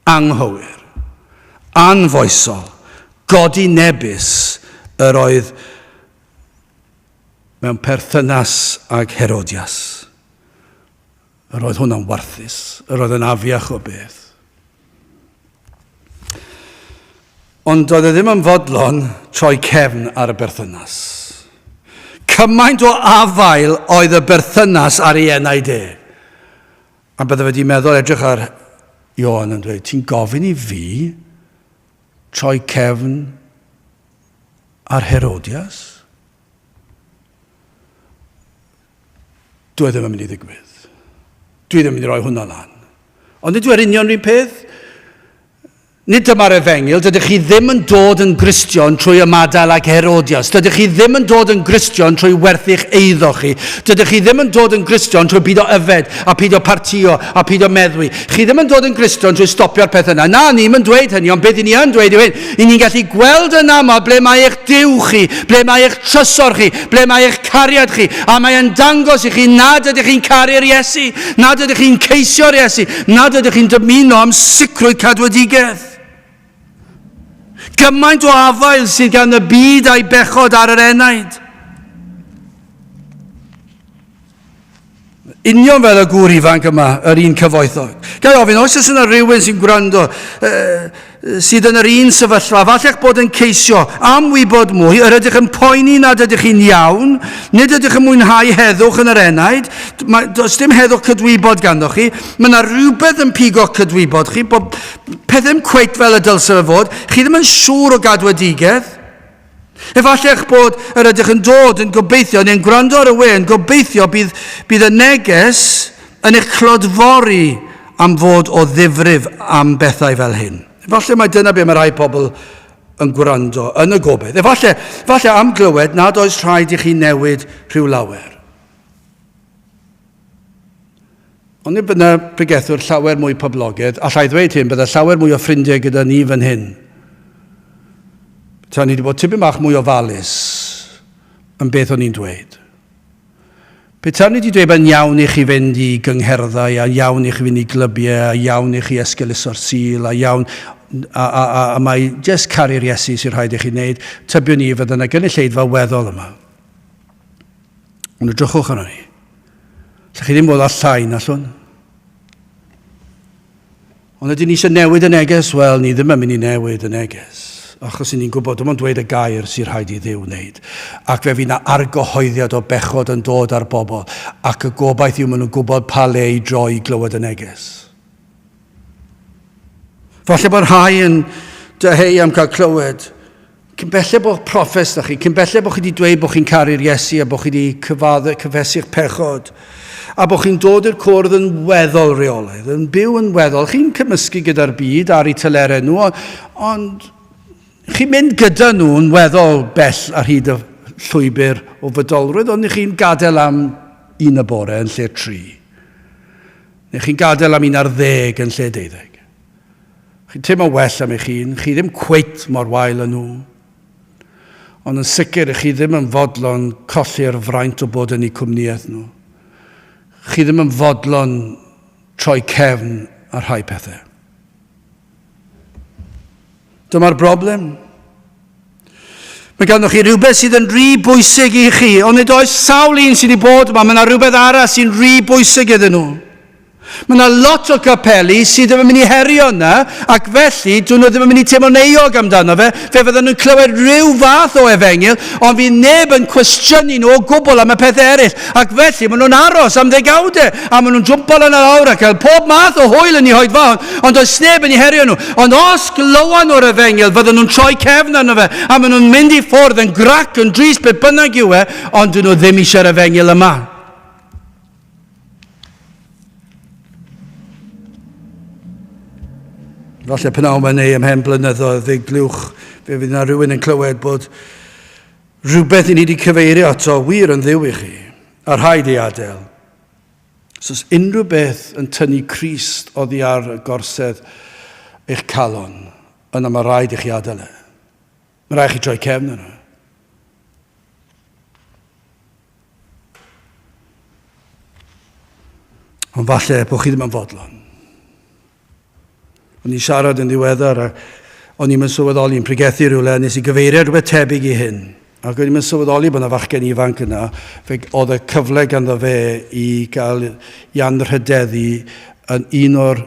anghywir, anfoesol, godinebus, yr oedd mewn perthynas ag Herodias. Yr oedd hwnna'n warthus, yr oedd yn afiach o beth. Ond doedd e ddim yn fodlon troi cefn ar y berthynas. Cymaint o afael oedd y berthynas ar ei enaid e. A bydde fe wedi meddwl edrych ar Ioan yn dweud, ti'n gofyn i fi troi cefn ar Herodias? Dwi e ddim yn mynd i ddigwydd. Dwi ddim yn mynd i roi hwnna lan. Ond nid yw'r union rhywun peth. Nid dyma'r efengyl, dydych chi ddim yn dod yn Gristion trwy ymadael ag Herodias. Dydych chi ddim yn dod yn Gristion trwy werthu'ch eiddo chi. Dydych chi ddim yn dod yn Gristion trwy beidio yfed a peidio partio a peidio meddwi. Chi ddim yn dod yn Gristion trwy stopio'r peth yna. Na, ni'm yn dweud hynny, ond beth i ni yn dweud yw hyn. I ni'n gallu gweld yn aml ble mae eich Duw chi, ble mae eich trysor chi, ble mae eich cariad chi, a mae e'n dangos i chi nad ydych chi'n caru'r Iesu, nad ydych chi'n ceisio'r Iesu, nad ydych chi'n dymuno am sicrwydd cadwedigaeth. Gymaint o afael sydd gan y byd a'i bechod ar yr enaid. Union fel y gŵr ifanc yma, yr un cyfoethog. Ga i ofyn, oes oes yna rhywun sy'n gwrando uh, sydd yn yr un sefyllfa, falle eich bod yn ceisio am wybod mwy, yr ydych yn poeni nad ydych chi'n iawn, nid ydych yn mwynhau heddwch yn yr enaid, mae, does dim heddwch cydwybod ganddo chi, mae yna rhywbeth yn pigo cydwybod chi, bod peth ddim cweit fel y dylse fe fod, chi ddim yn siŵr o gadwedigaeth. Efallai eich bod yr ydych yn dod yn gobeithio neu'n gwrando ar y we yn gobeithio bydd, bydd y neges yn eich clodfori am fod o ddifrif am bethau fel hyn. Efallai mai dyna be mae rhai pobl yn gwrando yn y gobaith. Efallai, efallai am glywed nad oes rhaid i chi newid rhyw lawer. Ond nid bydd pregethwr llawer mwy poblogaidd, allai ddweud hyn, bydde llawer mwy o ffrindiau gyda ni fan hyn. Ta ni wedi bod tipyn bach mwy ofalus yn beth o'n i'n dweud. Petawn ni wedi dweud mae'n iawn i chi fynd i gyngherddau, a iawn i chi fynd i glybiau, a iawn i chi esgeuluso'r Sul, a iawn, a, a, a, a mae jyst caru'r Iesu sy'n rhaid i chi wneud, tybiwn i fydda yna gynulleidfa weddol yma. Ond edrychwch arno ni. Lle chi ddim bod â llai na llwn. Ond ydyn ni eisiau newid y neges? Wel, ni ddim yn mynd i newid y neges. Achos ni'n gwybod, dim ond dweud y gair sy'n rhaid i Dduw wneud. Ac fe fydd 'na argyhoeddiad o bechod yn dod ar bobl, ac y gobaith yw maen nhw'n gwybod pa le i droi i glywed y neges. Falle bod rhai yn dyheu am cael clywed Cyn belled bod proffes da chi, cyn belled bod chi wedi dweud bod chi'n caru'r Iesu a bod chi wedi cyfadde, cyfesu'ch pechod, a bod chi'n dod i'r cwrdd yn weddol reolaidd, yn byw yn weddol, chi'n cymysgu gyda'r byd ar eu telerau nhw, ond chi'n mynd gyda nhw'n weddol bell ar hyd y llwybr o fydolrwydd, ond chi'n gadael am un y bore yn lle tri. Neu chi'n gadael am 11 yn lle deuddeg. Chi'n teimlo well am eich hun, chi ddim cweit mor wael â nhw. Ond yn sicr, chi ddim yn fodlon colli'r fraint o bod yn eu cwmnïaeth nhw. Chi ddim yn fodlon troi cefn ar rhai pethau. Dyma'r broblem. Mae ganddoch chi rhywbeth sydd yn rhy bwysig i chi, ond nid oes sawl un sydd wedi bod yma, mae yna rhywbeth arall sy'n rhy bwysig iddyn nhw. Mae yna lot o capeli sydd ddim yn mynd i herio yna, ac felly dyn nhw ddim yn mynd i teimlo'n euog amdano fe. Fe fydden nhw'n clywed rhyw fath o efengyl, ond fydd neb yn cwestiynu nhw o gwbl am y pethau eraill. Ac felly maen nhw'n aros am ddegawdau, a maen nhw'n jwmpo lan a lawr a cael pob math o hwyl yn eu hoedfaon, ond does neb yn eu herio nhw. Ond os glywan nhw'r efengyl, fydden nhw'n troi cefn arno fe, a maen nhw'n mynd i ffwrdd yn grac, yn drist, beth bynnag yw e, ond dyn nhw ddim eisiau'r efengyl yma. Falle pnawn yma neu ymhen blynyddoedd fe glywch, fe fydd yna rhywun yn clywed bod rhywbeth i ni wedi cyfeirio ato wir yn ddiw i chi, a rhaid ei adael. Os oes unrhyw beth yn tynnu Crist oddi ar y gorsedd eich calon, yna mae rhaid i chi adael e. Mae rhaid chi droi cefn yna. Ond falle bod chi ddim yn fodlon. O'n i'n siarad yn ddiweddar a o'n i'n sylweddoli yn pregethu rhywle, nes i gyfeirio rhywbeth tebyg i hyn. Ac o'n i'n sylweddoli bod yna fachgen ifanc yna, fe oedd y cyfle ganddo fe i gael i anrhydeddu yn un o'r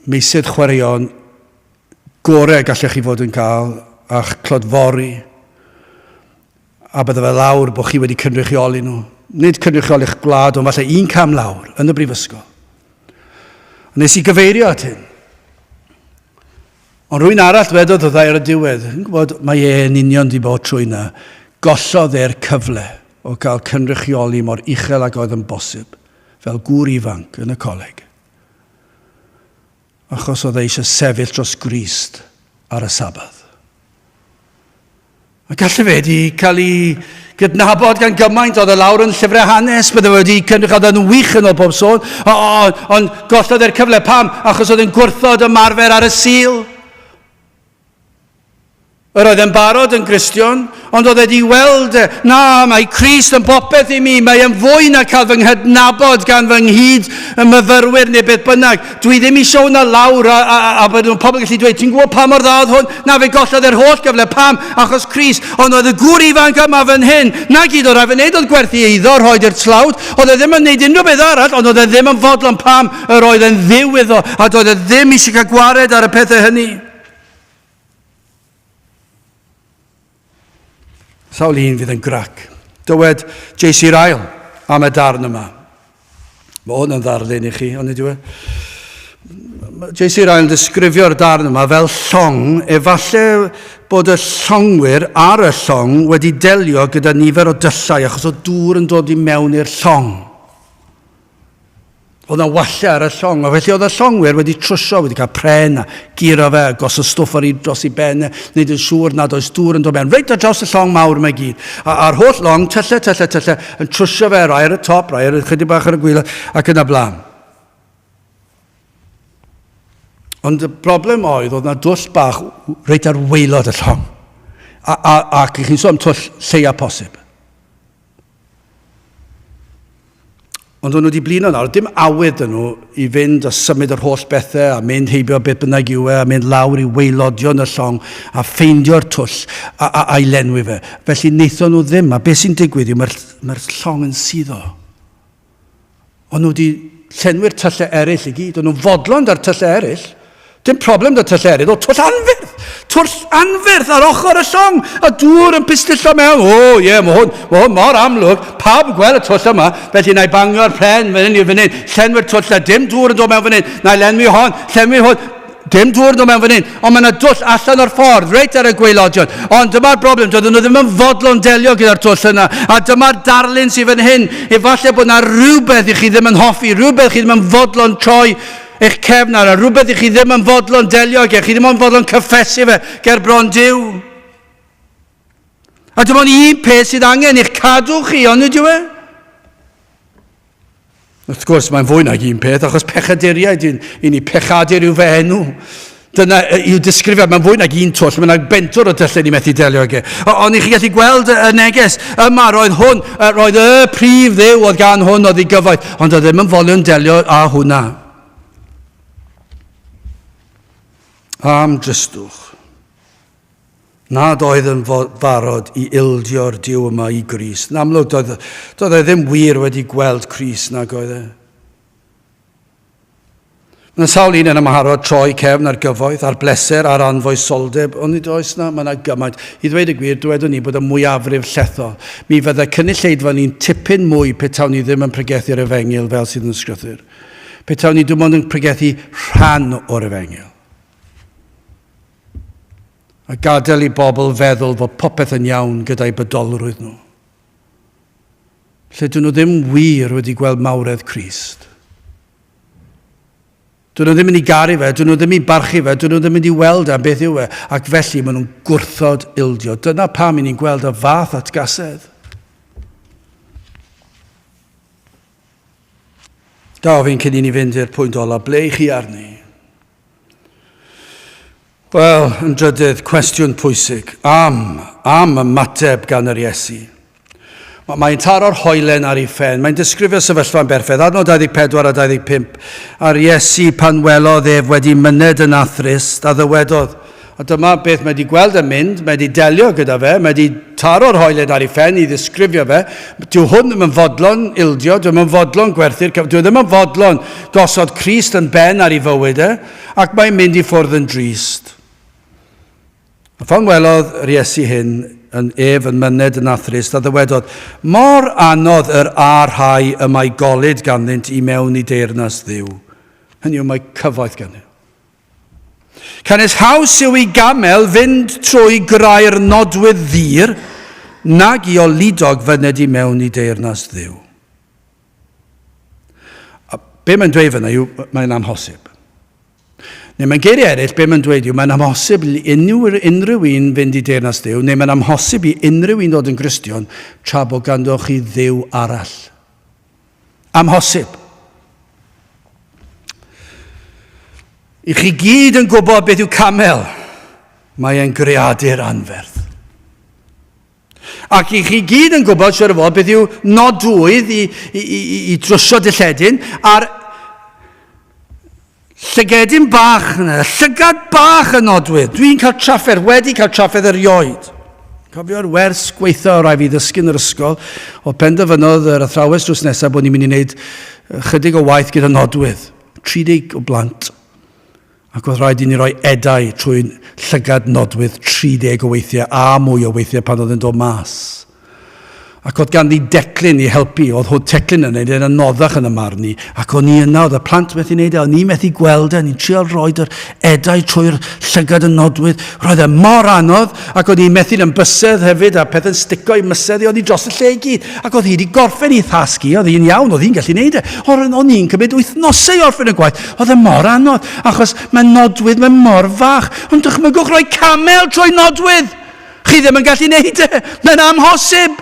meysydd chwaraeon gorau gallech chi fod yn cael a'ch clodfori a bydde fe lawr bod chi wedi cynrychioli nhw. Nid cynrychioli eich gwlad, ond falle un cam lawr yn y brifysgol. A nes i gyfeirio at hyn. Ond rwy'n arall dwedodd wrtha ar y diwedd, yn gwybod, mae e'n union di bod trwy yna. Gollodd e'r cyfle o gael cynrychioli mor uchel ag oedd yn bosib, fel gŵr ifanc yn y coleg. Achos oedd e eisiau sefyll dros Grist ar y Sabbath. A gallai fe wedi cael ei gydnabod gan gymaint oedd e lawr yn llyfrau hanes, bydde wedi cynrych oedd yn wych yn ôl pob sôn, ond gollodd e'r cyfle. Pam? Achos oedd e'n gwrthod ymarfer ar y Sul. Yr oedd e'n barod yn Gristion, ond oedd e wedi weld, na, mae Crist yn bopeth i mi, mae e'n fwy na cael fy nghydnabod gan fy nghyd y myfyrwyr neu beth bynnag. Dwi ddim eisiau hwnna lawr a, a, a, a bod pobl yn gallu dweud, ti'n gwybod pa mor dda oedd hwn? Na, fe gollodd e'r holl gyfle. Pam? Achos Crist. Ond oedd y gŵr ifanc yma fan hyn, na gyd oedd rhaid fe wneud oedd gwerthu eiddo, rhoi i'r tlawd. Oedd e ddim yn wneud unrhyw beth arall, ond oedd e ddim yn fodlon pam yr oedd e'n ddiw iddo, a doedd e ddim eisiau cael gwared ar y pethau hynny. Sawl un fydd yn grac. Dywed J.C. Ryle am y darn yma. Mae hwn yn ddarlun i chi, ond yw e? J.C. Ryle yn disgrifio'r darn yma fel llong, efallai bod y llongwyr ar y llong wedi delio gyda nifer o dyllau achos o dŵr yn dod i mewn i'r llong. Oedd yna wallau ar y llong, a felly oedd y llongwyr wedi trwsio, wedi cael pren a guro fe, a gosod stwff ar ei dros ei ben, wneud yn siŵr nad oes dŵr yn dod mewn. Reit ar draws y llong mawr mae gyd. A, a'r holl long, tyllau, tyllau, tyllau, yn trwsio fe, rai ar y top, rai ar y chydig bach ar y gwaelod, ac yn y blaen. Ond y broblem oedd, oedd yna dwll bach reit ar waelod y llong. A, a, ac chi'n sôn am twll lleia posib. Ond o'n nhw wedi blino nawr, dim awydd dyn nhw i fynd a symud yr holl bethau a mynd heibio beth bynnag yw e a mynd lawr i waelodion y llong a ffeindio'r twll a, a, a'i lenwi fe. Felly wnaethon nhw ddim, a beth sy'n digwydd yw mae'r mae llong yn suddo. O'n nhw wedi llenwi'r tyllau eraill i gyd. O'n nhw'n fodlon da'r tyllau eraill. Dim problem da tyllau eraill. O, twll anferth! Twll anferth ar ochr y llong! A dŵr yn pistillo mewn. O, ie, yeah, mae hwn, mae hwn mor amlwg. Pawb yn gweld y twll yma. Felly, na i bangio'r pren fan hyn i fan hyn. Llenwi'r twll a dim dŵr yn dod mewn fan hyn. Na i lenwi hon, llenwi hwn. Dim dŵr yn dod mewn fan hyn, ond mae yna dwll allan o'r ffordd, reit ar y gwaelodion. Ond dyma'r broblem, doedden nhw ddim yn fodlon delio gyda'r twll yna. A dyma'r darlun sydd fan hyn. Efallai bod yna rhywbeth i chi ddim yn hoffi, rhywbeth chi ddim yn fodlon troi eich cefn ar, a rhywbeth i chi ddim yn fodlon delio ag e, chi ddim yn fodlon cyffesu fe ger bron Duw. A dim ond un peth sydd angen i'ch cadw chi, ond ydyw e? Wrth gwrs, mae'n fwy nag un peth, achos pechaduriaid i, i ni, pechadur yw fy enw. Dyna yw disgrifiad, mae'n fwy nag un twll, mae'n bentwr o dyllau ni methu delio ag e. Ond i chi gallu gweld y neges yma, roedd hwn, roedd y prif ddew oedd gan hwn oedd ei gyfoeth, ond oedd ddim yn folion delio â hwnna. Am dristwch. Nad oedd yn barod i ildio'r Duw yma i Grist. Yn amlwg, doedd, doedd e ddim wir wedi gweld Crist nag oedd e. Mae yna sawl un yn amharod troi cefn ar gyfoeth, ar bleser, ar anfoesoldeb, ond nid oes na, mae yna gymaint. I ddweud y gwir, dywedwn ni bod y mwyafrif llethol. Mi fydde cynulleidfa ni'n tipyn mwy petawn ni ddim yn pregethu'r efengyl fel sydd yn ysgrythur. Petawn ni dim ond yn pregethu rhan o'r efengyl. A gadael i bobl feddwl fod popeth yn iawn gyda'u bydolrwydd nhw. Lle dyn nhw ddim wir wedi gweld mawredd Crist. Dyn nhw ddim yn ei garu fe, dyn nhw ddim yn barchu fe, dyn nhw ddim yn ei weld am beth yw e, ac felly maen nhw'n gwrthod ildio. Dyna pam i ni'n gweld y fath atgasedd. Da ofyn cyn i ni fynd i'r pwynt ola, ble i chi arni? Wel, yn drydydd, cwestiwn pwysig. Am, am ymateb gan yr Iesu. Mae'n taro'r hoelen ar ei phen. Mae'n disgrifio sefyllfa'n berffaith. Adnod 24 a 25. A'r Iesu pan welodd ef wedi myned yn athrist, a ddywedodd, a dyma beth mae wedi gweld yn mynd, mae wedi delio gyda fe, mae wedi taro'r hoelen ar ei phen i ddisgrifio fe. Dyw hwn ddim yn fodlon ildio, dyw ddim yn fodlon gwerthu'r cyf, dyw ddim yn fodlon gosod Crist yn ben ar ei fywyd e, ac mae'n mynd i ffwrdd yn drist. A phan welodd yr Iesu hyn, yn ef yn myned yn athrist, a ddywedodd, Mor anodd yr a rhai y mae golud ganddynt i mewn i deyrnas Dduw. Hynny yw, mae cyfoeth ganddyn. Canys haws yw i gamel fynd trwy grau'r nodwydd ddur nag i oludog fyned i mewn i deyrnas Dduw. A be mae'n dweud fyna yw, mae'n amhosib. Neu mae'n geiriau eraill, be mae'n dweud yw, mae'n amhosib i unrhyw, unrhyw un fynd i deyrnas Dduw, neu mae'n amhosib i unrhyw un ddod yn Gristion tra bod ganddo chi Dduw arall. Amhosib. I chi gyd yn gwybod beth yw camel, mae e'n greadur anferth. Ac i chi gyd yn gwybod, siwr o fod, beth yw nodwydd i, i, i, i drwsio dilledyn, a'r llygedyn bach yna, llygad bach y nodwydd. Dwi'n cael trafferth, wedi cael trafferth erioed. Cofio'r wers gweithio o rai fi ddysgu yn yr ysgol, o penderfynodd yr athrawes drws nesaf bod ni'n mynd i wneud chydig o waith gyda nodwydd. 30 o blant. Ac oedd rhaid i ni roi edau trwy llygad nodwydd 30 o weithiau a mwy o weithiau pan oedd yn dod mas. Ac oedd ganddi declyn i helpu, oedd hwn teclyn yn neud e'n anoddach yn y marn i. Ac o'n i yna, oedd y plant methu neud e, o'n i methu gweld e, o'n i'n trio roed yr edau trwy'r llygad y nodwydd. Roedd e mor anodd, ac o'n i'n methu'n ymbysydd hefyd, a pethau'n stico i mysedd i, o'n i dros y lle i gyd. Ac oedd hi wedi gorffen ei thasg hi, oedd hi'n iawn, oedd hi'n gallu neud e. Ond o'n i'n cymryd wythnosau i orffen y gwaith, oedd e mor anodd, achos mae nodwydd, mae mor fach. Ond dychmygwch roi camel trwy nodwydd! Chi ddim yn gallu neud e. Mae'n amhosib.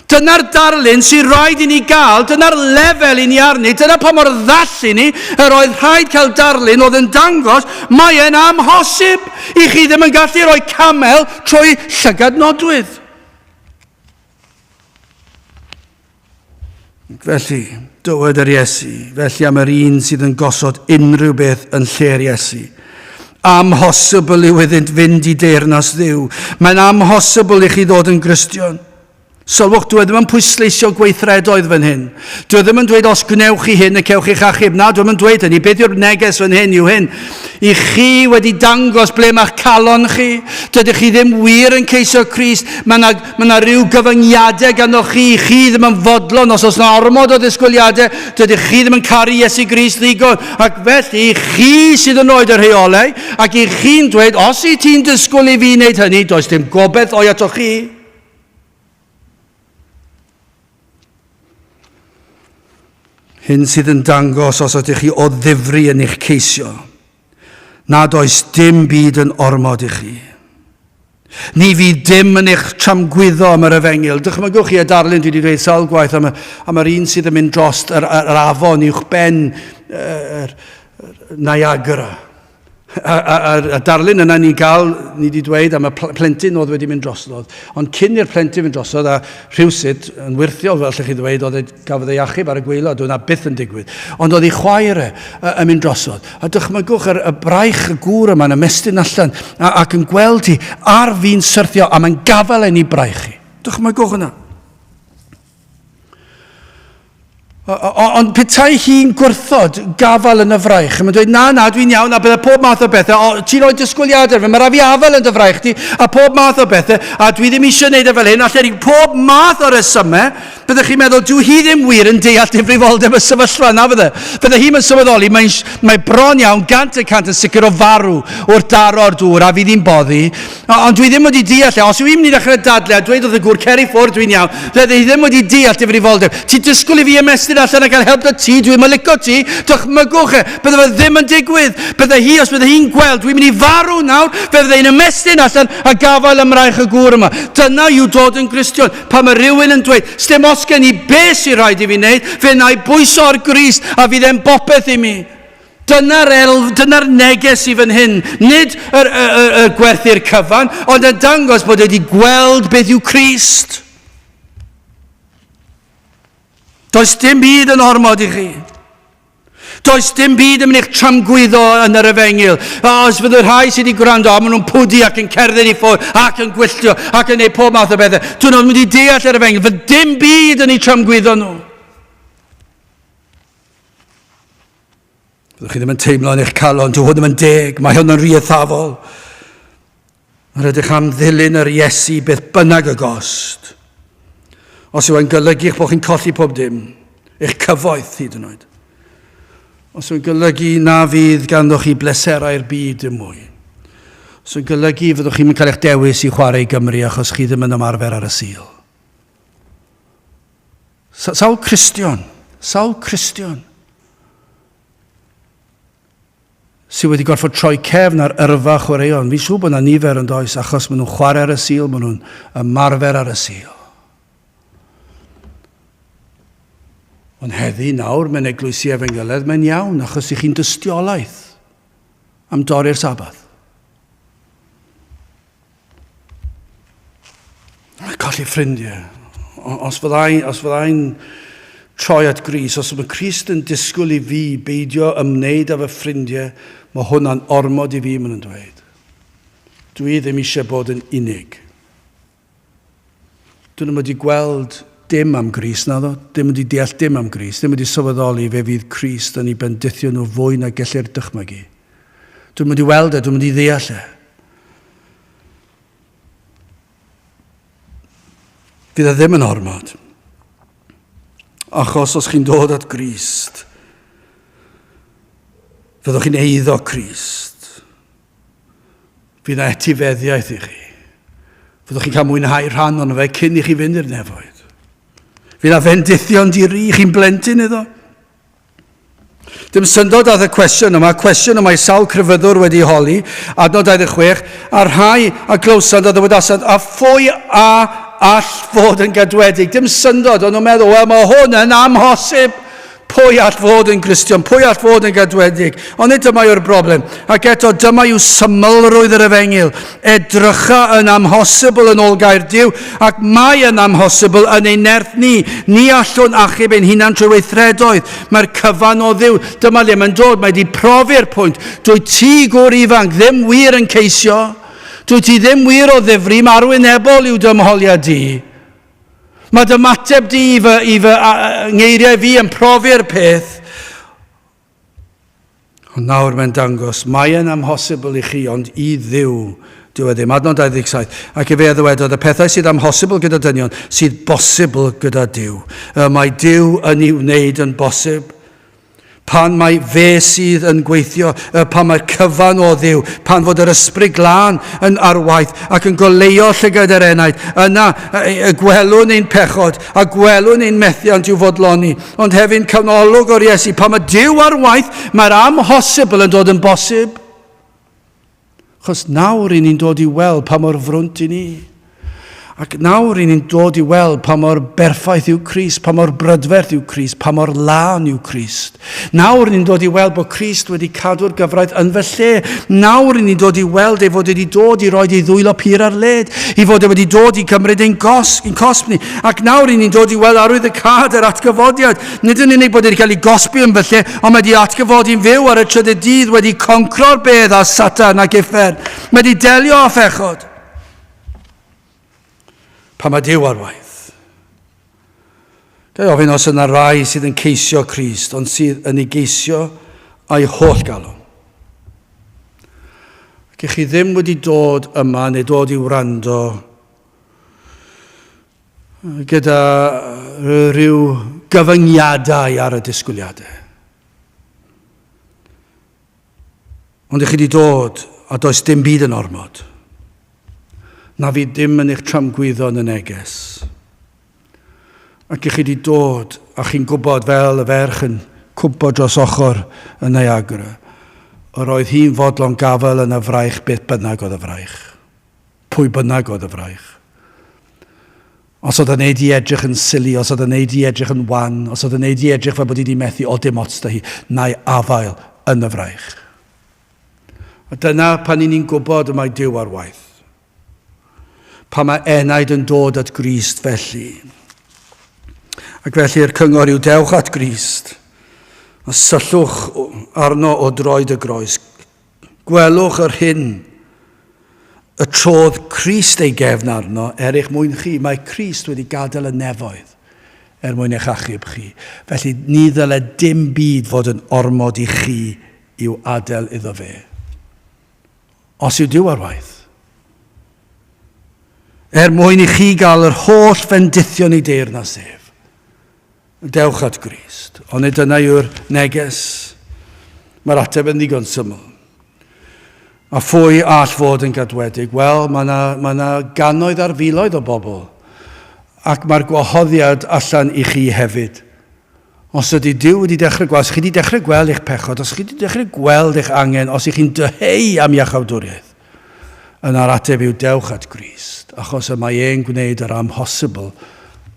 Dyna'r darlun sy'n rhaid i ni gael, dyna'r lefel i ni arni, dyna pa mor ddall i ni, yr oedd rhaid cael darlun oedd yn dangos mae e'n amhosib i chi ddim yn gallu rhoi camel trwy llygad nodwydd. Felly, dywed yr Iesu, felly am yr un sydd yn gosod unrhyw beth yn lle'r Iesu. Amhosibl yw iddynt fynd i deyrnas Dduw. Mae'n amhosibl i chi ddod yn Gristion. Sylwch, dwi e ddim yn pwysleisio gweithredoedd fan hyn. Dwi e ddim yn dweud os gwnewch chi hyn y cewch chi'ch achub. Na, dwi ddim yn dweud hynny. Beth yw'r neges fan hyn yw hyn. I chi wedi dangos ble mae'ch calon chi. Dydych chi ddim wir yn ceisio Crist. Mae yna Mae yna rhyw gyfyngiadau ganddoch chi, chi ddim yn fodlon os oes yna ormod o ddisgwyliadau, dydych chi ddim yn caru Iesu Grist ddigon, ac felly chi sydd yn rhoi y rheolau, ac i chi'n dweud, os i ti'n disgwyl i fi wneud hynny, does dim gobeith o'i ato chi. Hyn sydd yn dangos os ydych chi o ddifri yn eich ceisio, nad oes dim byd yn ormod i chi. Ni fydd dim yn eich tramgwyddo am yr efengyl. Dychmygwch chi y darlun dwi wedi dweud sawl gwaith am, y, am yr un sydd yn mynd dros yr, yr, yr afon uwch ben yr, yr Niagara. A, a, a, a darlun yna ni'n cael, ni wedi dweud am y plentyn oedd wedi mynd drosodd. Ond cyn i'r plentyn fynd drosodd, a rhywsut, yn wyrthiol fel allech chi ddweud, oedd e, gafodd ei achub ar y gwaelod, oedd yna byth yn digwydd. Ond oedd ei chwaer e yn mynd drosodd. A dychmygwch yr, y braich y gŵr yma'n ymestyn allan a, ac yn gweld hi ar fin syrthio a mae'n gafael yn ei braich hi. Dychmygwch hwnna. Ond petai hi'n gwrthod gafael yn y fraich, mae'n dweud, na, na, dwi'n iawn, a bydde pob math o bethau, o, ti'n rhoi disgwyliadau fe, mae rhaid fi afael yn dy fraich di, a pob math o bethau, a dwi ddim eisiau gwneud e fel hyn, allai pob math o resymau, Byddech chi'n meddwl, dyw hi ddim wir yn deall difrifoldeb y sefyllfa, na fydde? Bydde hi'n yn sylweddoli, mae'n mae bron iawn, 100% yn sicr o farw wrth daro'r dŵr a fydd hi'n boddi. Ond dwi ddim wedi deall e. Os yw hi'n mynd i ddechrau dadle a dweud wrth y gŵr, cer i ffwrdd, dwi'n iawn, bydde hi ddim wedi deall difrifoldeb. Ti'n disgwyl i fi ymestyn allan a cael help da ti, dwi'n mylico ti, dychmygwch e. Bydde fe ddim yn digwydd. Bydde hi, os bydde hi'n gweld, dwi'n mynd i farw nawr, fe fydde hi'n ymestyn allan a gafael ym mraich y gŵr yma. Dyna yw dod yn Gristion. Pan mae rhywun yn dweud, sdim ots gen i be sy'n rhaid i fi wneud, fe wna i bwyso ar Grist a fydd e'n bopeth i mi. Dyna'r elf, dyna'r neges i fan hyn. Nid yr, yr, yr, yr gwerthu'r cyfan, ond yn dangos bod wedi gweld beth yw Crist. Does dim byd yn ormod i chi. Does dim byd yn mynd i'ch tramgwyddo yn yr efengyl. Os fydd y rhai sydd wedi gwrando, a maen nhw'n pwdu ac yn cerdded i ffwrdd, ac yn gwylltio, ac yn gwneud pob math o bethau, dyn nhw'n mynd i deall yr efengyl. Fydd dim byd yn eu tramgwyddo nhw. Fyddwch chi ddim yn teimlo yn eich calon, dyw hwn ddim yn deg, mae hwn yn rhy eithafol. Yr ydych am ddilyn yr Iesu beth bynnag y gost. Os yw e'n golygu eich bod chi'n colli pob dim, eich cyfoeth hyd yn oed. Os yw'n golygu na fydd ganddoch chi bleserau'r byd dim mwy. Os yw'n golygu fyddwch chi'n cael eich dewis i chwarae i Gymru achos chi ddim yn ymarfer ar y Sul. Sawl Cristion, sawl Cristion sydd wedi gorfod troi cefn ar yrfa chwaraeon. Fi'n siŵr bod yna nifer yn does, achos maen nhw'n chwarae ar y Sul, maen nhw'n ymarfer ar y Sul. Ond heddi nawr, mewn eglwysi efengyledd, mae'n iawn, achos i chi'n dystiolaeth am dorri'r Sabath. Mae colli ffrindiau. Os fyddai, os fyddai'n troi at Grist, os mae Crist yn disgwyl i fi beidio ymwneud â fy ffrindiau, mae hwnna'n ormod i fi, maen nhw'n dweud. Dwi ddim eisiau bod yn unig. Dyn nhw'n wedi gweld dim am Grist, naddo, dim wedi deall dim am Grist, ddim wedi sylweddoli fe fydd Crist yn ei bendithio nhw fwy na gellir dychmygu. Dwi'n mynd i weld e, dwi'n mynd i ddeall e. Fydd e ddim yn ormod. Achos os chi'n dod at Grist, fyddwch chi'n eiddo Crist. Fydd yna etifeddiaeth i chi. Fyddwch chi'n cael mwynhau rhan ono fe cyn i chi fynd i'r nefoedd. Fydd yna fendithion di-ri, chi'n blentyn iddo. Dim syndod ath y cwestiwn yma, cwestiwn y mae sawl crefyddwr wedi holi, adnod 26, a rhai a glywsant a ddywedasant, a phwy a all fod yn gadwedig? Dim syndod, ond nhw'n meddwl, wel mae hwn yn amhosib. Pwy all fod yn Gristion? Pwy all fod yn gadwedig? Ond nid dyma yw'r broblem. Ac eto, dyma yw symlrwydd yr efengyl. Edrycha yn amhosibl yn ôl gair Duw, ac mae yn amhosibl yn ein nerth ni. Ni allwn achub ein hunan trwy weithredoedd. Mae'r cyfan o Dduw. Dyma le mae'n dod. Mae wedi profi'r pwynt. Dwyt ti, gŵr ifanc, ddim wir yn ceisio. Dwyt ti ddim wir o ddifri. Mae arwynebol yw dy ymholiad di. Mae dy ymateb di i fy, i fy a, a, ngeiriau fi yn profi'r peth. Ond nawr mae'n dangos, mae e'n amhosibl i chi, ond i Dduw dyw e ddim. Adnod 27. Ac efe a ddywedodd, y pethau sydd amhosibl gyda dynion, sydd bosibl gyda Duw. Y mae Duw yn ei wneud yn bosib. Pan mae fe sydd yn gweithio, y pan mae'r cyfan o Dduw, pan fod yr Ysbryd Glân yn ar waith ac yn goleuo llygad yr enaid, yna y gwelwn ein pechod a gwelwn ein methiant i'w fodloni. Ond hefyd cawn olwg o'r Iesu, pan mae Duw ar waith, mae'r amhosibl yn dod yn bosib. Chos nawr i ni'n dod i weld pa mor frwnt i ni. Ac nawr i ni'n dod i weld pa mor berffaith yw Crist, pa mor brydferth yw Crist, pa mor lân yw Crist. Nawr ni'n dod i weld bod Crist wedi cadw'r gyfraith yn fy lle. Nawr ni'n dod i weld ei fod wedi dod i roi ei ddwylo pur ar led, i fod e wedi dod i gymryd ein, gos, ein cosb ni. Ac nawr ni'n dod i weld arwydd y cad yr atgyfodiad. Nid yn unig bod wedi cael ei gosbi yn fy lle, ond mae wedi atgyfodi'n fyw ar y trydydd dydd, wedi concro'r bedd a Satan ac uffern. Mae wedi delio â phechod. Pa mae Duw ar waith? Ga i ofyn os yna rai sydd yn ceisio Crist, ond sydd yn ei geisio a'i holl galon. Ac i chi ddim wedi dod yma neu dod i wrando gyda rhyw gyfyngiadau ar y disgwyliadau. Ond ych chi wedi dod a does dim byd yn ormod. Na fydd dim yn eich tramgwyddo yn y neges. Ac ych chi wedi dod a chi'n gwybod fel y ferch yn cwmpo dros ochr y Niagara, yr oedd hi'n fodlon gafael yn y fraich beth bynnag oedd y fraich. Pwy bynnag oedd y fraich. Os oedd yn neud i edrych yn silly, os oedd yn neud i edrych yn wan, os oedd yn neud i edrych fel bod hi wedi methu, o dim ots da hi, na'i afael yn y fraich. A dyna pan i ni'n gwybod y mae Duw ar waith. Pan mae enaid yn dod at Grist felly. Ac felly'r cyngor yw dewch at Grist a syllwch arno o droed y groes. Gwelwch yr hyn y trodd Crist ei gefn arno er eich mwyn chi. Mae Crist wedi gadael y nefoedd er mwyn eich achub chi. Felly ni ddyle dim byd fod yn ormod i chi i'w adael iddo fe. Os yw Duw ar waith. Er mwyn i chi gael yr holl fendithion ei deyrnas ef. Dewch at Grist. Onid dyna yw'r neges? Mae'r ateb yn ddigon syml. A phwy all fod yn gadwedig? Wel, mae yna, mae yna gannoedd ar filoedd o bobl. Ac mae'r gwahoddiad allan i chi hefyd. Os ydy Duw wedi dechrau gweld, os chi wedi dechrau gweld eich pechod, os chi wedi dechrau gweld eich angen, os ych chi'n dyheu am iachawdwriaeth, Yna'r ateb yw dewch at Grist, achos y mae e'n gwneud yr amhosibl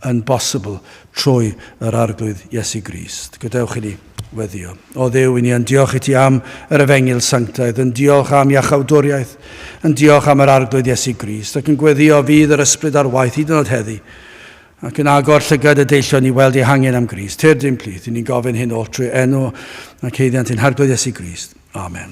yn bosibl trwy yr Arglwydd Iesu Grist. Gadewch i ni weddio. O Dduw, i ni yn diolch i ti am yr efengyl sanctaidd, yn diolch am iachawdwriaeth, yn diolch am yr Arglwydd Iesu Grist, ac yn gweddio fydd yr ysbryd ar waith hyd yn oed heddi, ac yn agor llygad y deillion i weld eu hangen am Grist. Tyrd i'n plith, i ni'n gofyn hyn oll trwy enw ac haeddiant ein Harglwydd Iesu Grist. Amen.